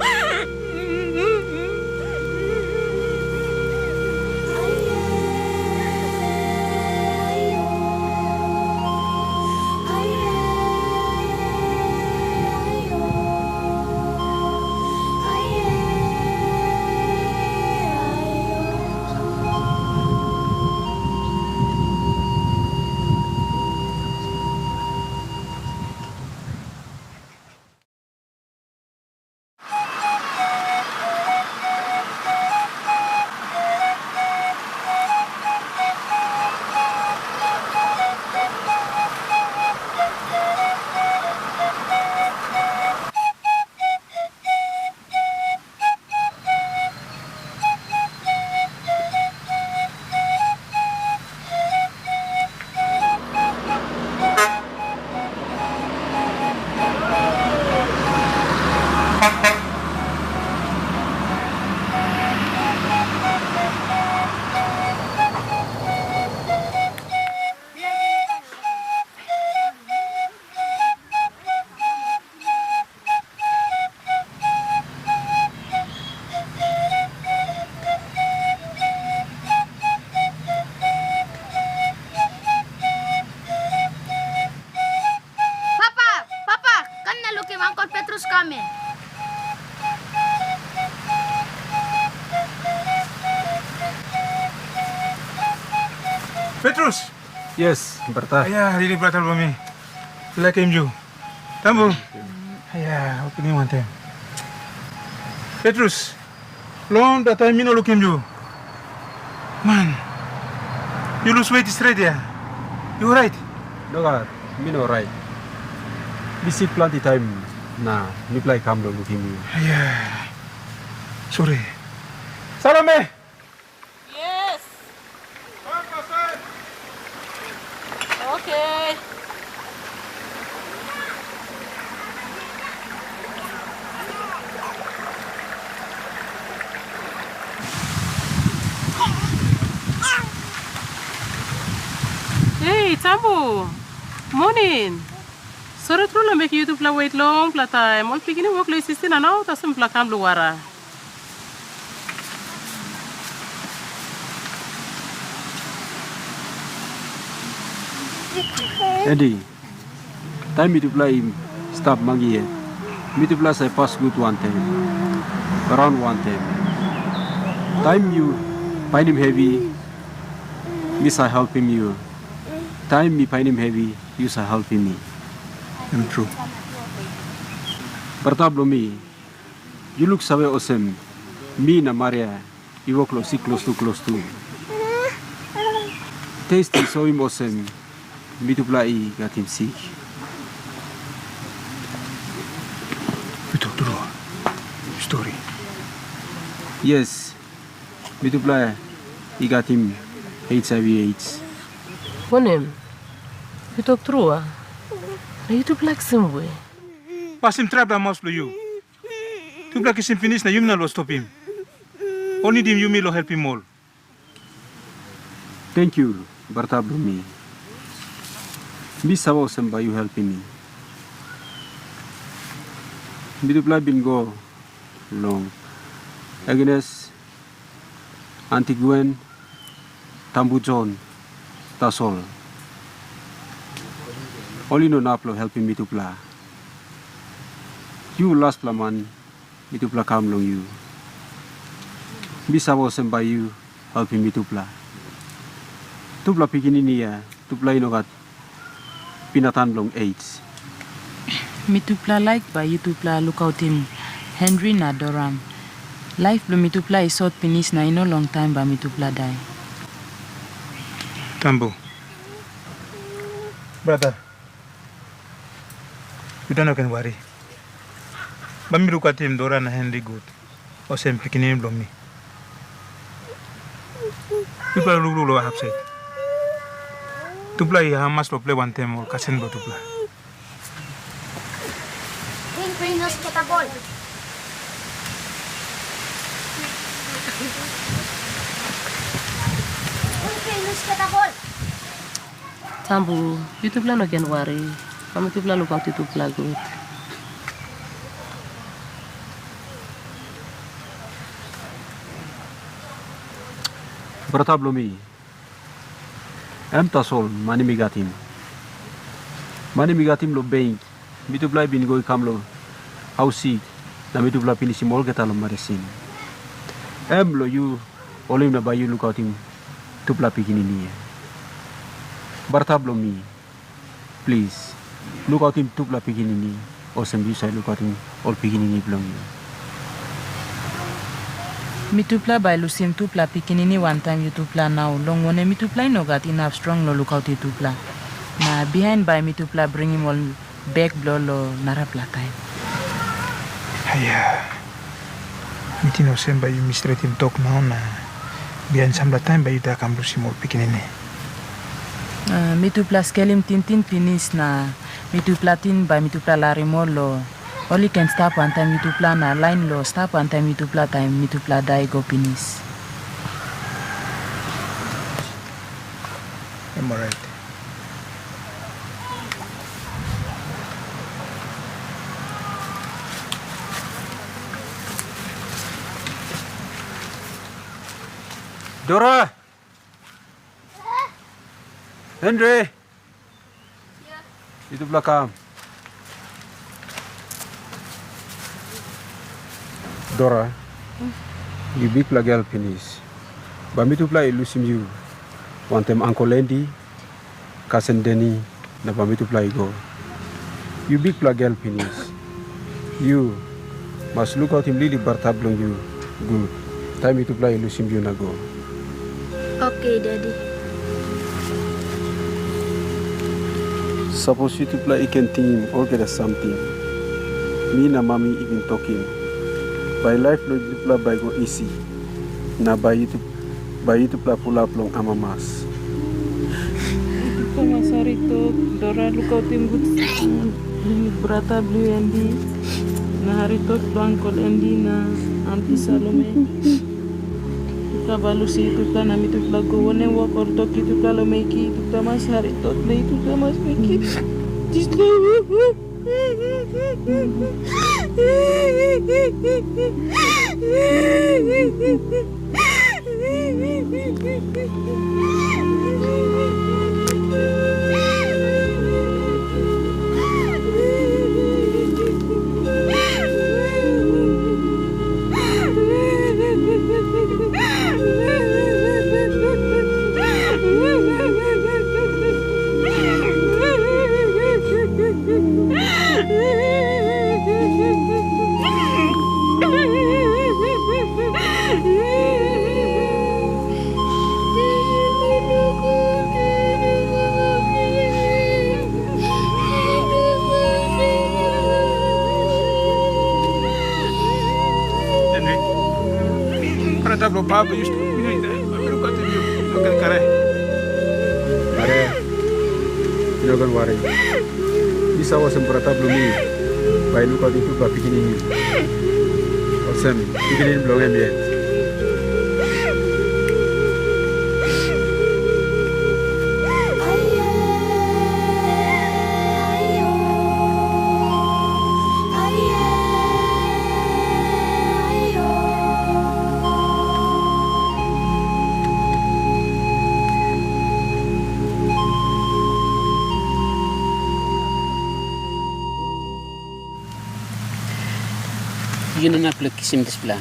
Papa, papa, kam na lukim Uncle Petrus kam ya. Petrus! Yes, brata. Ya, rili brata bilong mi. Laikim yu. Tambu. Ya, opinim wantaim. Petrus, long da taim mi no lukim yu. Man, yu lus wet stret ya. Yu orait? Nogat, mi no orait. Mi sik planti taim na mipela i kam long lukim yu. Ya, sori. Salome! Yes. Okay. Hei, Tambu. Moning. Sori tru long mekim yutupela wet longpela taim. Ol pikinini wok long isi stil na nau tasol mipela kam long wara. Edi, taim mitupela i stap mangi yet, mitupela save pas gut wantaim, raun wantaim. Taim yu painim hevi, mi save helpim yu. Taim mi painim hevi, yu save helpim mi. Em tru. Brata bilong mi, yu luksave olsem, mi na Maria i wok long sik klostu klostu. Test i soim olsem mitupela i gatim sik. Yu tok tru stori. Yes, mitupela i gatim H I V AIDS. Wanem? Yu tok tru, a? Na yutupela kisim we? Pasim trapela maus bilong yu. Tupela kisim pinis na yumi no lo stopim. Ol nidim yumi lo helpim ol. Tenkyu, brata bilong mi. Mi save olsem bai yu helpim mi. Mitupela bin go long Agnes, Antiguen, Tambu Jon, tasol ol i no inap long helpim mitupela. Yu laspela man mitupela kam long yu. Mi save olsem bai yu helpim mitupela. Tupela pikinini ya, tupela i no gat pinatan bilong AIDS. Mitupela laik bai yutupela lukautim Henry na Doram. Laip bilong mitupela i sot pinis na i no longtaim bai mitupela dai. Tambu. Brata, yu no ken wari. Bai mi lukautim Dora na Henry gut, olsem pikinini bilong mi. Yupela lukluk long hapsait. Tupela i amamas long ples wantaim ol kasen bilong tupela. Bring, bring us get a ball. Bring, bring us get a ball. Tambu, yutupela no ken wari. Bai mitupela lukautim tupela gut. Brata bilong mi, em tasol mani mi gatim. Mani mi gatim long bank, mitupela i bin go i kam long haus sik, na mitupela pinisim olgeta long medisin. Em long yu holim na bai yu lukautim tupela pikinini ya. Brata bilong mi, plis, lukautim tupela pikinini, olsem yu save lukautim ol pikinini bilong yu. Mitupela bai lusim tupela pikinini wantaim yutupela nau, long wanem, mitupela i no gat inap strong long lukautim tupela. Na bihain bai mitupela bringim ol bek bilong lo narapela taim. Aia, mi ting olsem bai yumi stretim tok nau na bihain sampela taim bai yu dai kam lusim ol pikinini. Ah, mitupela skelim tingting pinis na mitupela ting bai mitupela larim ol lo ol i ken stap wantaim yutupela na lain lo stap wantaim yutupela taim mitupela dai go pinis. Em orait. Dora! Henry! Yutupela kam. Dora, yu bikpela gel pinis. Bai mitupela i lusim yu wantaim ankol Andy, kasen Deni, na bai mitupela i go. Yu bikpela gel pinis. Yu mas lukautim lili brata bilong yu gut, taim yutupela i lusim yu na go. Oke, Dedi. Sapos yutupela i ken tingim olgeta samting mi na mami i bin tokim, bai laip bilong yutupela bai i go isi, na bai yutup-, bai yutupela pulap long amamas. Yutupela mas harim tok, Dora lukautim gut skul, bilong brata bilong Andy, na harim tok bilong ankol Andy na anti Salome. Yutupela bai lusim yutupela na mitupela go wanem wok ol tok yutupela long mekim, yutupela mas harim tok na yutupela mas mekim. Dispela. Brata bilong papa, yu stap pinis, mi no inda, mi no gat yu, no ken kare. Kare, yu no ken wari. Mi save olsem brata bilong mi, bai i lukautim tupela pikinini. Olsem, pikinini bilong em yet. Yu no inap long kisim dispela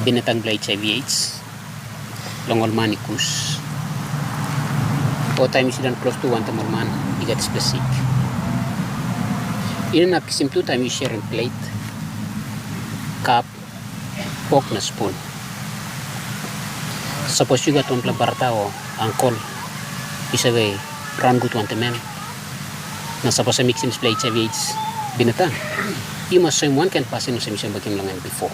binatang bilong H I V AIDS long ol man i kus, o taim yu sindaun klostu wantaim ol man i gat dispela sik. Yu no inap kisim tu taim yu sharim plet, kap, pok na spun. Sapos yu gat wanpela brata o ankol yu save raun gut wantaim em, na sapos em i kisim dispela H I V AIDS binatang, yu mas soim wankain pasin olsem yu save mekim long em bipo.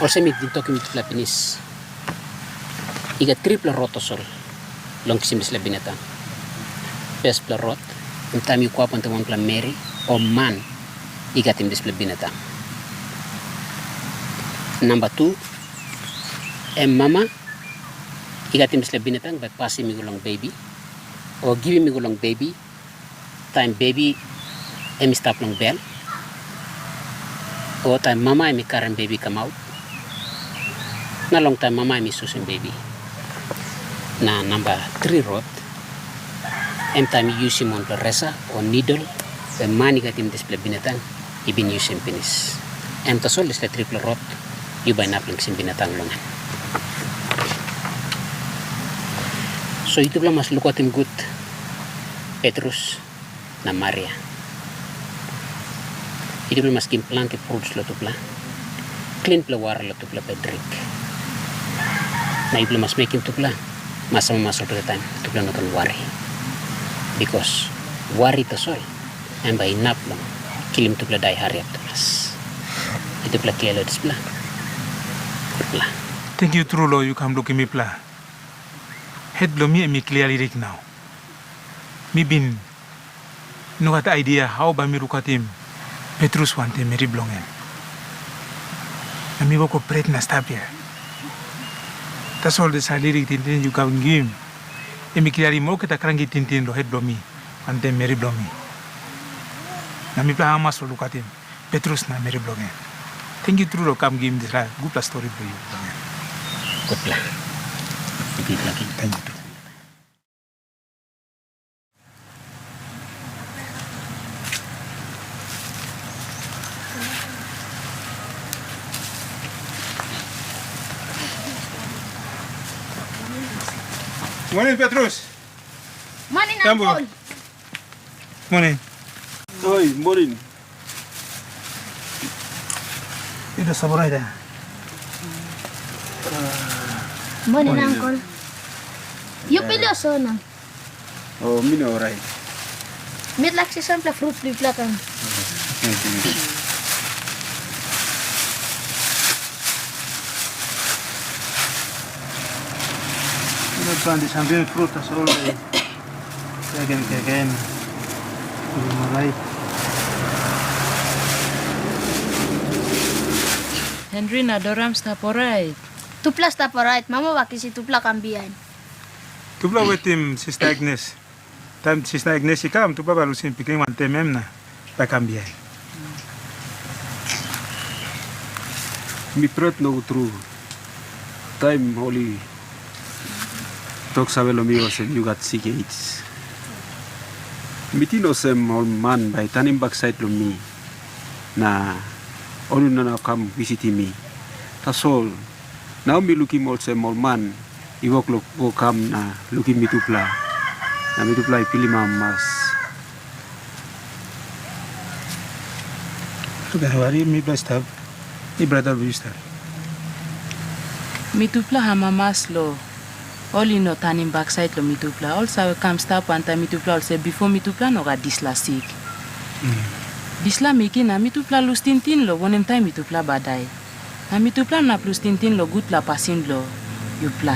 Olsem mi bin tokim yutupela pinis, i gat tripela rot tasol long kisim dispela binatang. Fespela rot, em taim yu kwap wantaim wanpela meri o man i gatim dispela binatang. Namba tu, em mama i gatim dispela binatang bai pasim i go long bebi, o givim i go long bebi, taim bebi em i stap long bel, o taim mama em i karim bebi i kamap, na long taim mama em i susim bebi. Na namba tri rot, em taim yu yusim wanpela resa o nidol, em man i gatim dispela binatang i bin yusim pinis. Em tasol dispela tripela rot yu bai inap long kisim binatang long en. So yutupela mas lukautim gut Petrus na Maria. Yutupela mas givim planti fruts long tupela, klinpela wara long tupela bai dring. Na yupela mas mekim tupela mas amamas olgeta taim, tupela no ken wari. Bikos wari tasol em bai inap long kilim tupela dai hariap tumas. Yutupela klia long dispela? Gutpela. Tenkyu tru long yu kam lukim mipela. Het bilong mi em i klia liklik nau. Mi bin no gat aidia hau bai mi lukautim Petrus wantaim meri bilong en. Na mi wok pret na stap hia. Tasol dispela liklik tingting yu kam givim, em i kliarim olgeta kranki tingting long het bilong mi wantaim meri bilong mi. Na mipela amamas long lukautim Petrus na meri bilong en. Tenkyu tru long kam givim dispela gutpela stori bilong yu bilong en. Gutpela. Tenkyu tru. Moning, Petrus. Moning, Tambu. Uncle. Moning. Oi, moning. Yu save orait, a? Moning, Uncle. Yu pili olsem wanem? O, mi no orait. Mi laik si sampela frut bikpela kam. Mi no planti samting frut tasol. Keken, keken. Orait. Henry na Doram stap orait. Tupela stap orait, mama bai kisim tupela kam bihain. Tupela wetim Sista Agnes. Taim Sista Agnes i kam, tupela bai lusim pikinini wantaim em na bai kam bihain. Mi pret nogut tru, taim ol i toksave long mi olsem, "Yu gat sik AIDS." Mi ting olsem, ol man bai tanim baksait long mi, na ol i no inap kam visitim mi. Tasol, nau mi lukim olsem, ol man i wok long go kam na lukim mitupela, na mitupela i pilim amamas. Yu ken wari, mipela i stap, mi brata bilong yu stap. Mitupela amamas long ol i no tanim baksait long mitupela. Ol save kam stap wantaim mitupela olsem bipo mitupela no gat dispela sik. Mm. Dispela mekim na mitupela lus tingting long wanem taim mitupela bai dai. Na mitupela na plus tingting long gutpela pasin bilong yupela.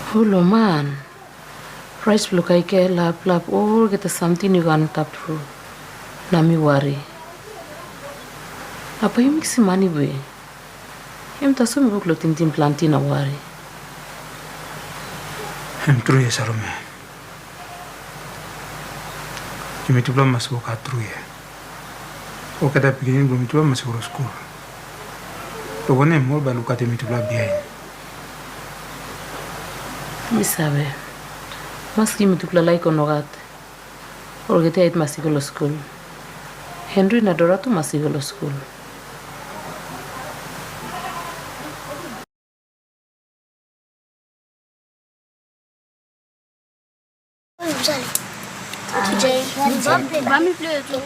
Hul o man, prais bilong kaikai, laplap, olgeta samting i go antap tru, na mi wari. Na bai yu miksim mani we? Em tasol mi wok long tingting planti na wari. Em tru ya, Salome. Yumi tupela mas wok hat tru ya. Olgeta pikinini bilong mitupela mas i go long skul. Tok wanem, ol bai i lukautim mitupela bihain. Mi save, maski mitupela laik o nogat, olgeta yet mas i go long skul. Henry na Dora tu mas i go long skul. Bam i play tu.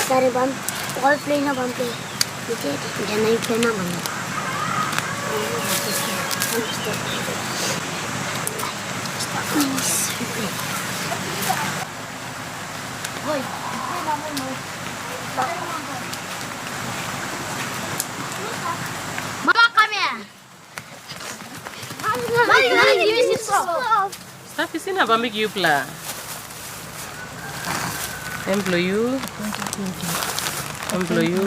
Sare bam, ol play na bam play. Janai play na bam. Mama, come here. Mama, give me some. Stap isi na bai mi givim yupela. Em bilong yu. Em bilong yu.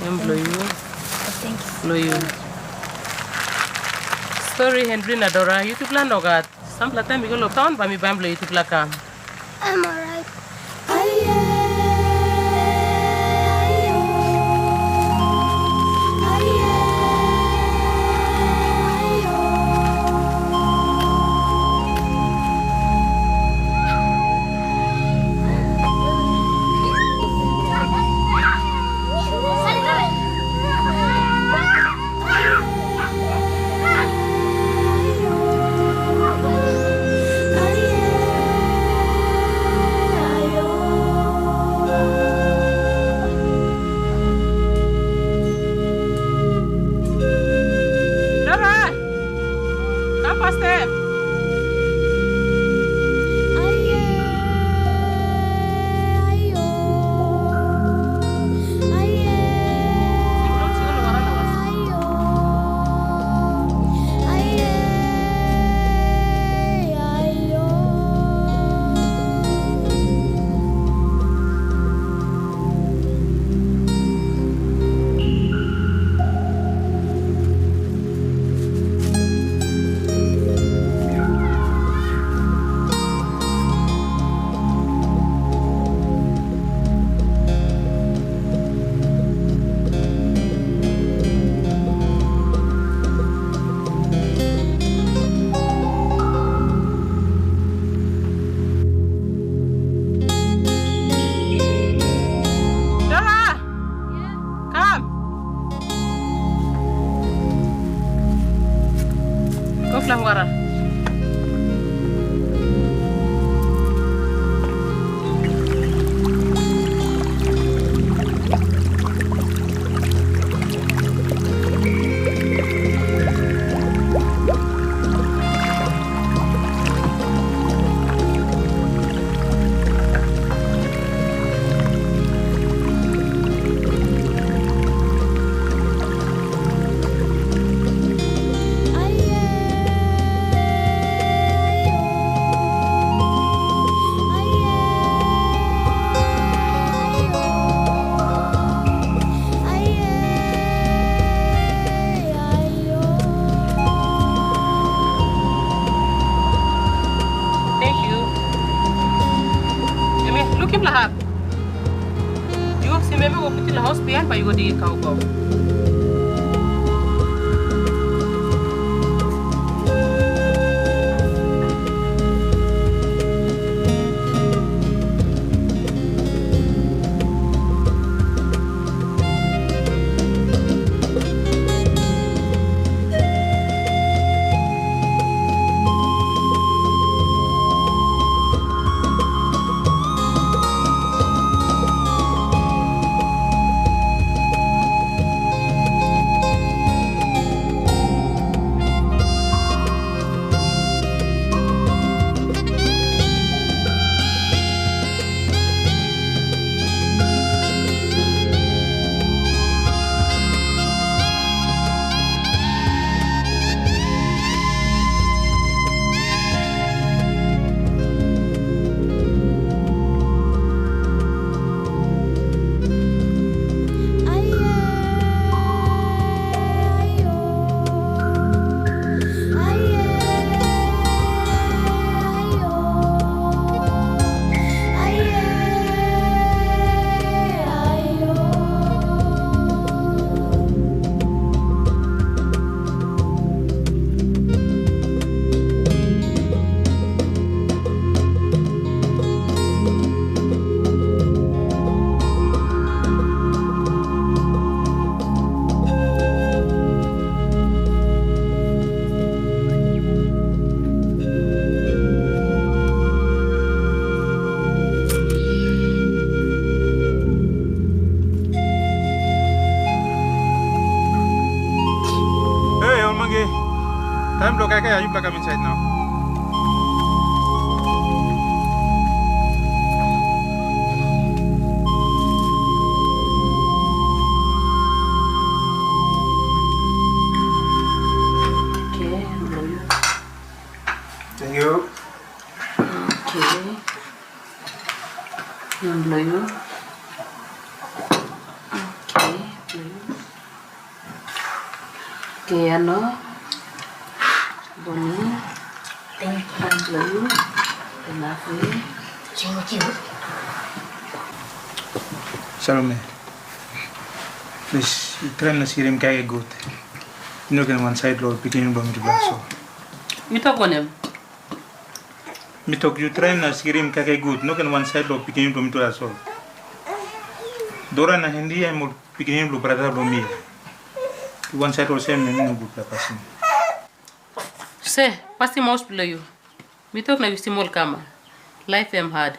Em bilong yu. Bilong yu. Stori Henry na Dora, yutupela nogat. Sampela taim mi go long taun, bai mi baim bilong yutupela kam. Em orait. Dora, kam pastaim. Langwara. Thank you. Emi, lukim la hap. Yu go kisim em, go putim long haus bihain, bai yu go diki kau go. Hei, ol mangi. Taim bilong kaikai, yupela kam insait nau. Oke, bilong yu. Thank you. Oke. Yang bilong yu. Oke, bilong yu. Oke, ano. Boni. Thank you. Yang bilong yu. Enough, ya. Thank you. Salome, plis, yu traim na sirim kaikai gut. Yu no ken wansaid long pikinini bilong mipela so. Yu tok wanem? Mi tok yu traim na sirim kaikai gut, no ken wansaid long pikinini bilong mipela tasol. Dora na Henry em ol pikinini bilong brata bilong mi. Yu wansaid olsem em i no gutpela pasin. Se, pasim haus bilong yu. Mi tok na yu simol kama. Laip em hat.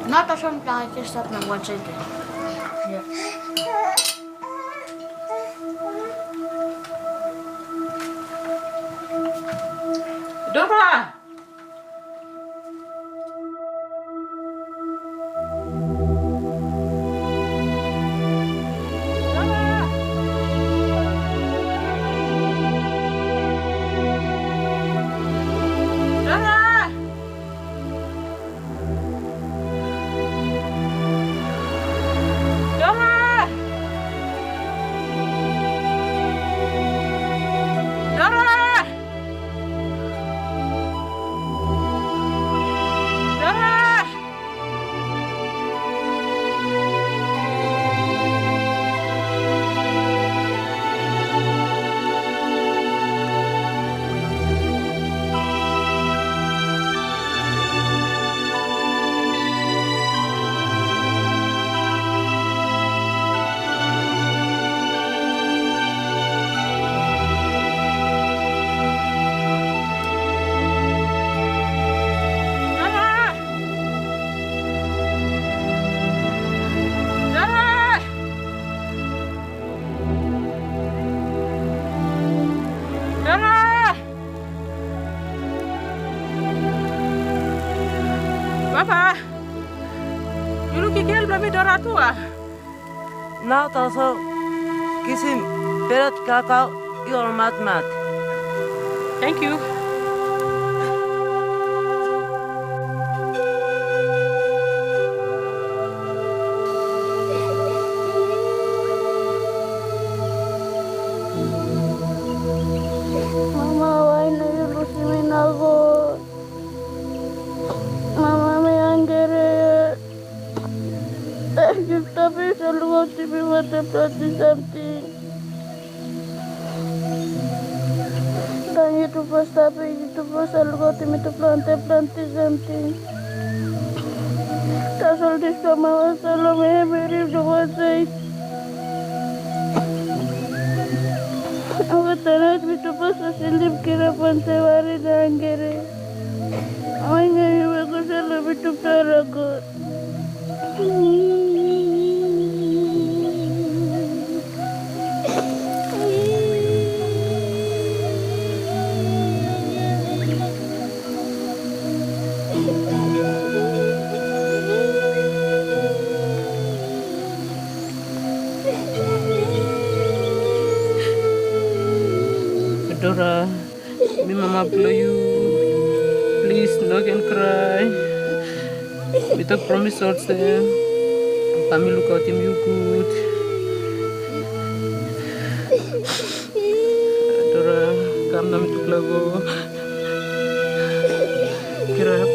Not a song I can stop my one second. Yeah. Dora! Dora! Dora! Dora! Dora! Dora! Dora! Dora! Papa, yu lukim gel bilong mi Dora tu a? Nau tasol kisim bret kakau i ol matmat. Thank you. Mama, wai na yu lusim mi nogut? Mama, mi hangre yet. Yu stap yu sa lukautim mi wantaim planti samting. Taim yutupela stap, yutupela sa lukautim mitupela wantaim planti samting. Tasol dispela mama sa long em i rip long wan sait. Olgeta nait mitupela sa slip kirap wantaim wari na hangre. Aingim yu go save long mitupela nogut. Dora, mi mama bilong yu. Plis, no ken krai. Mi tok promis olsem, bai mi lukautim yu gut. Dora, kam na mitupela go. Kirap.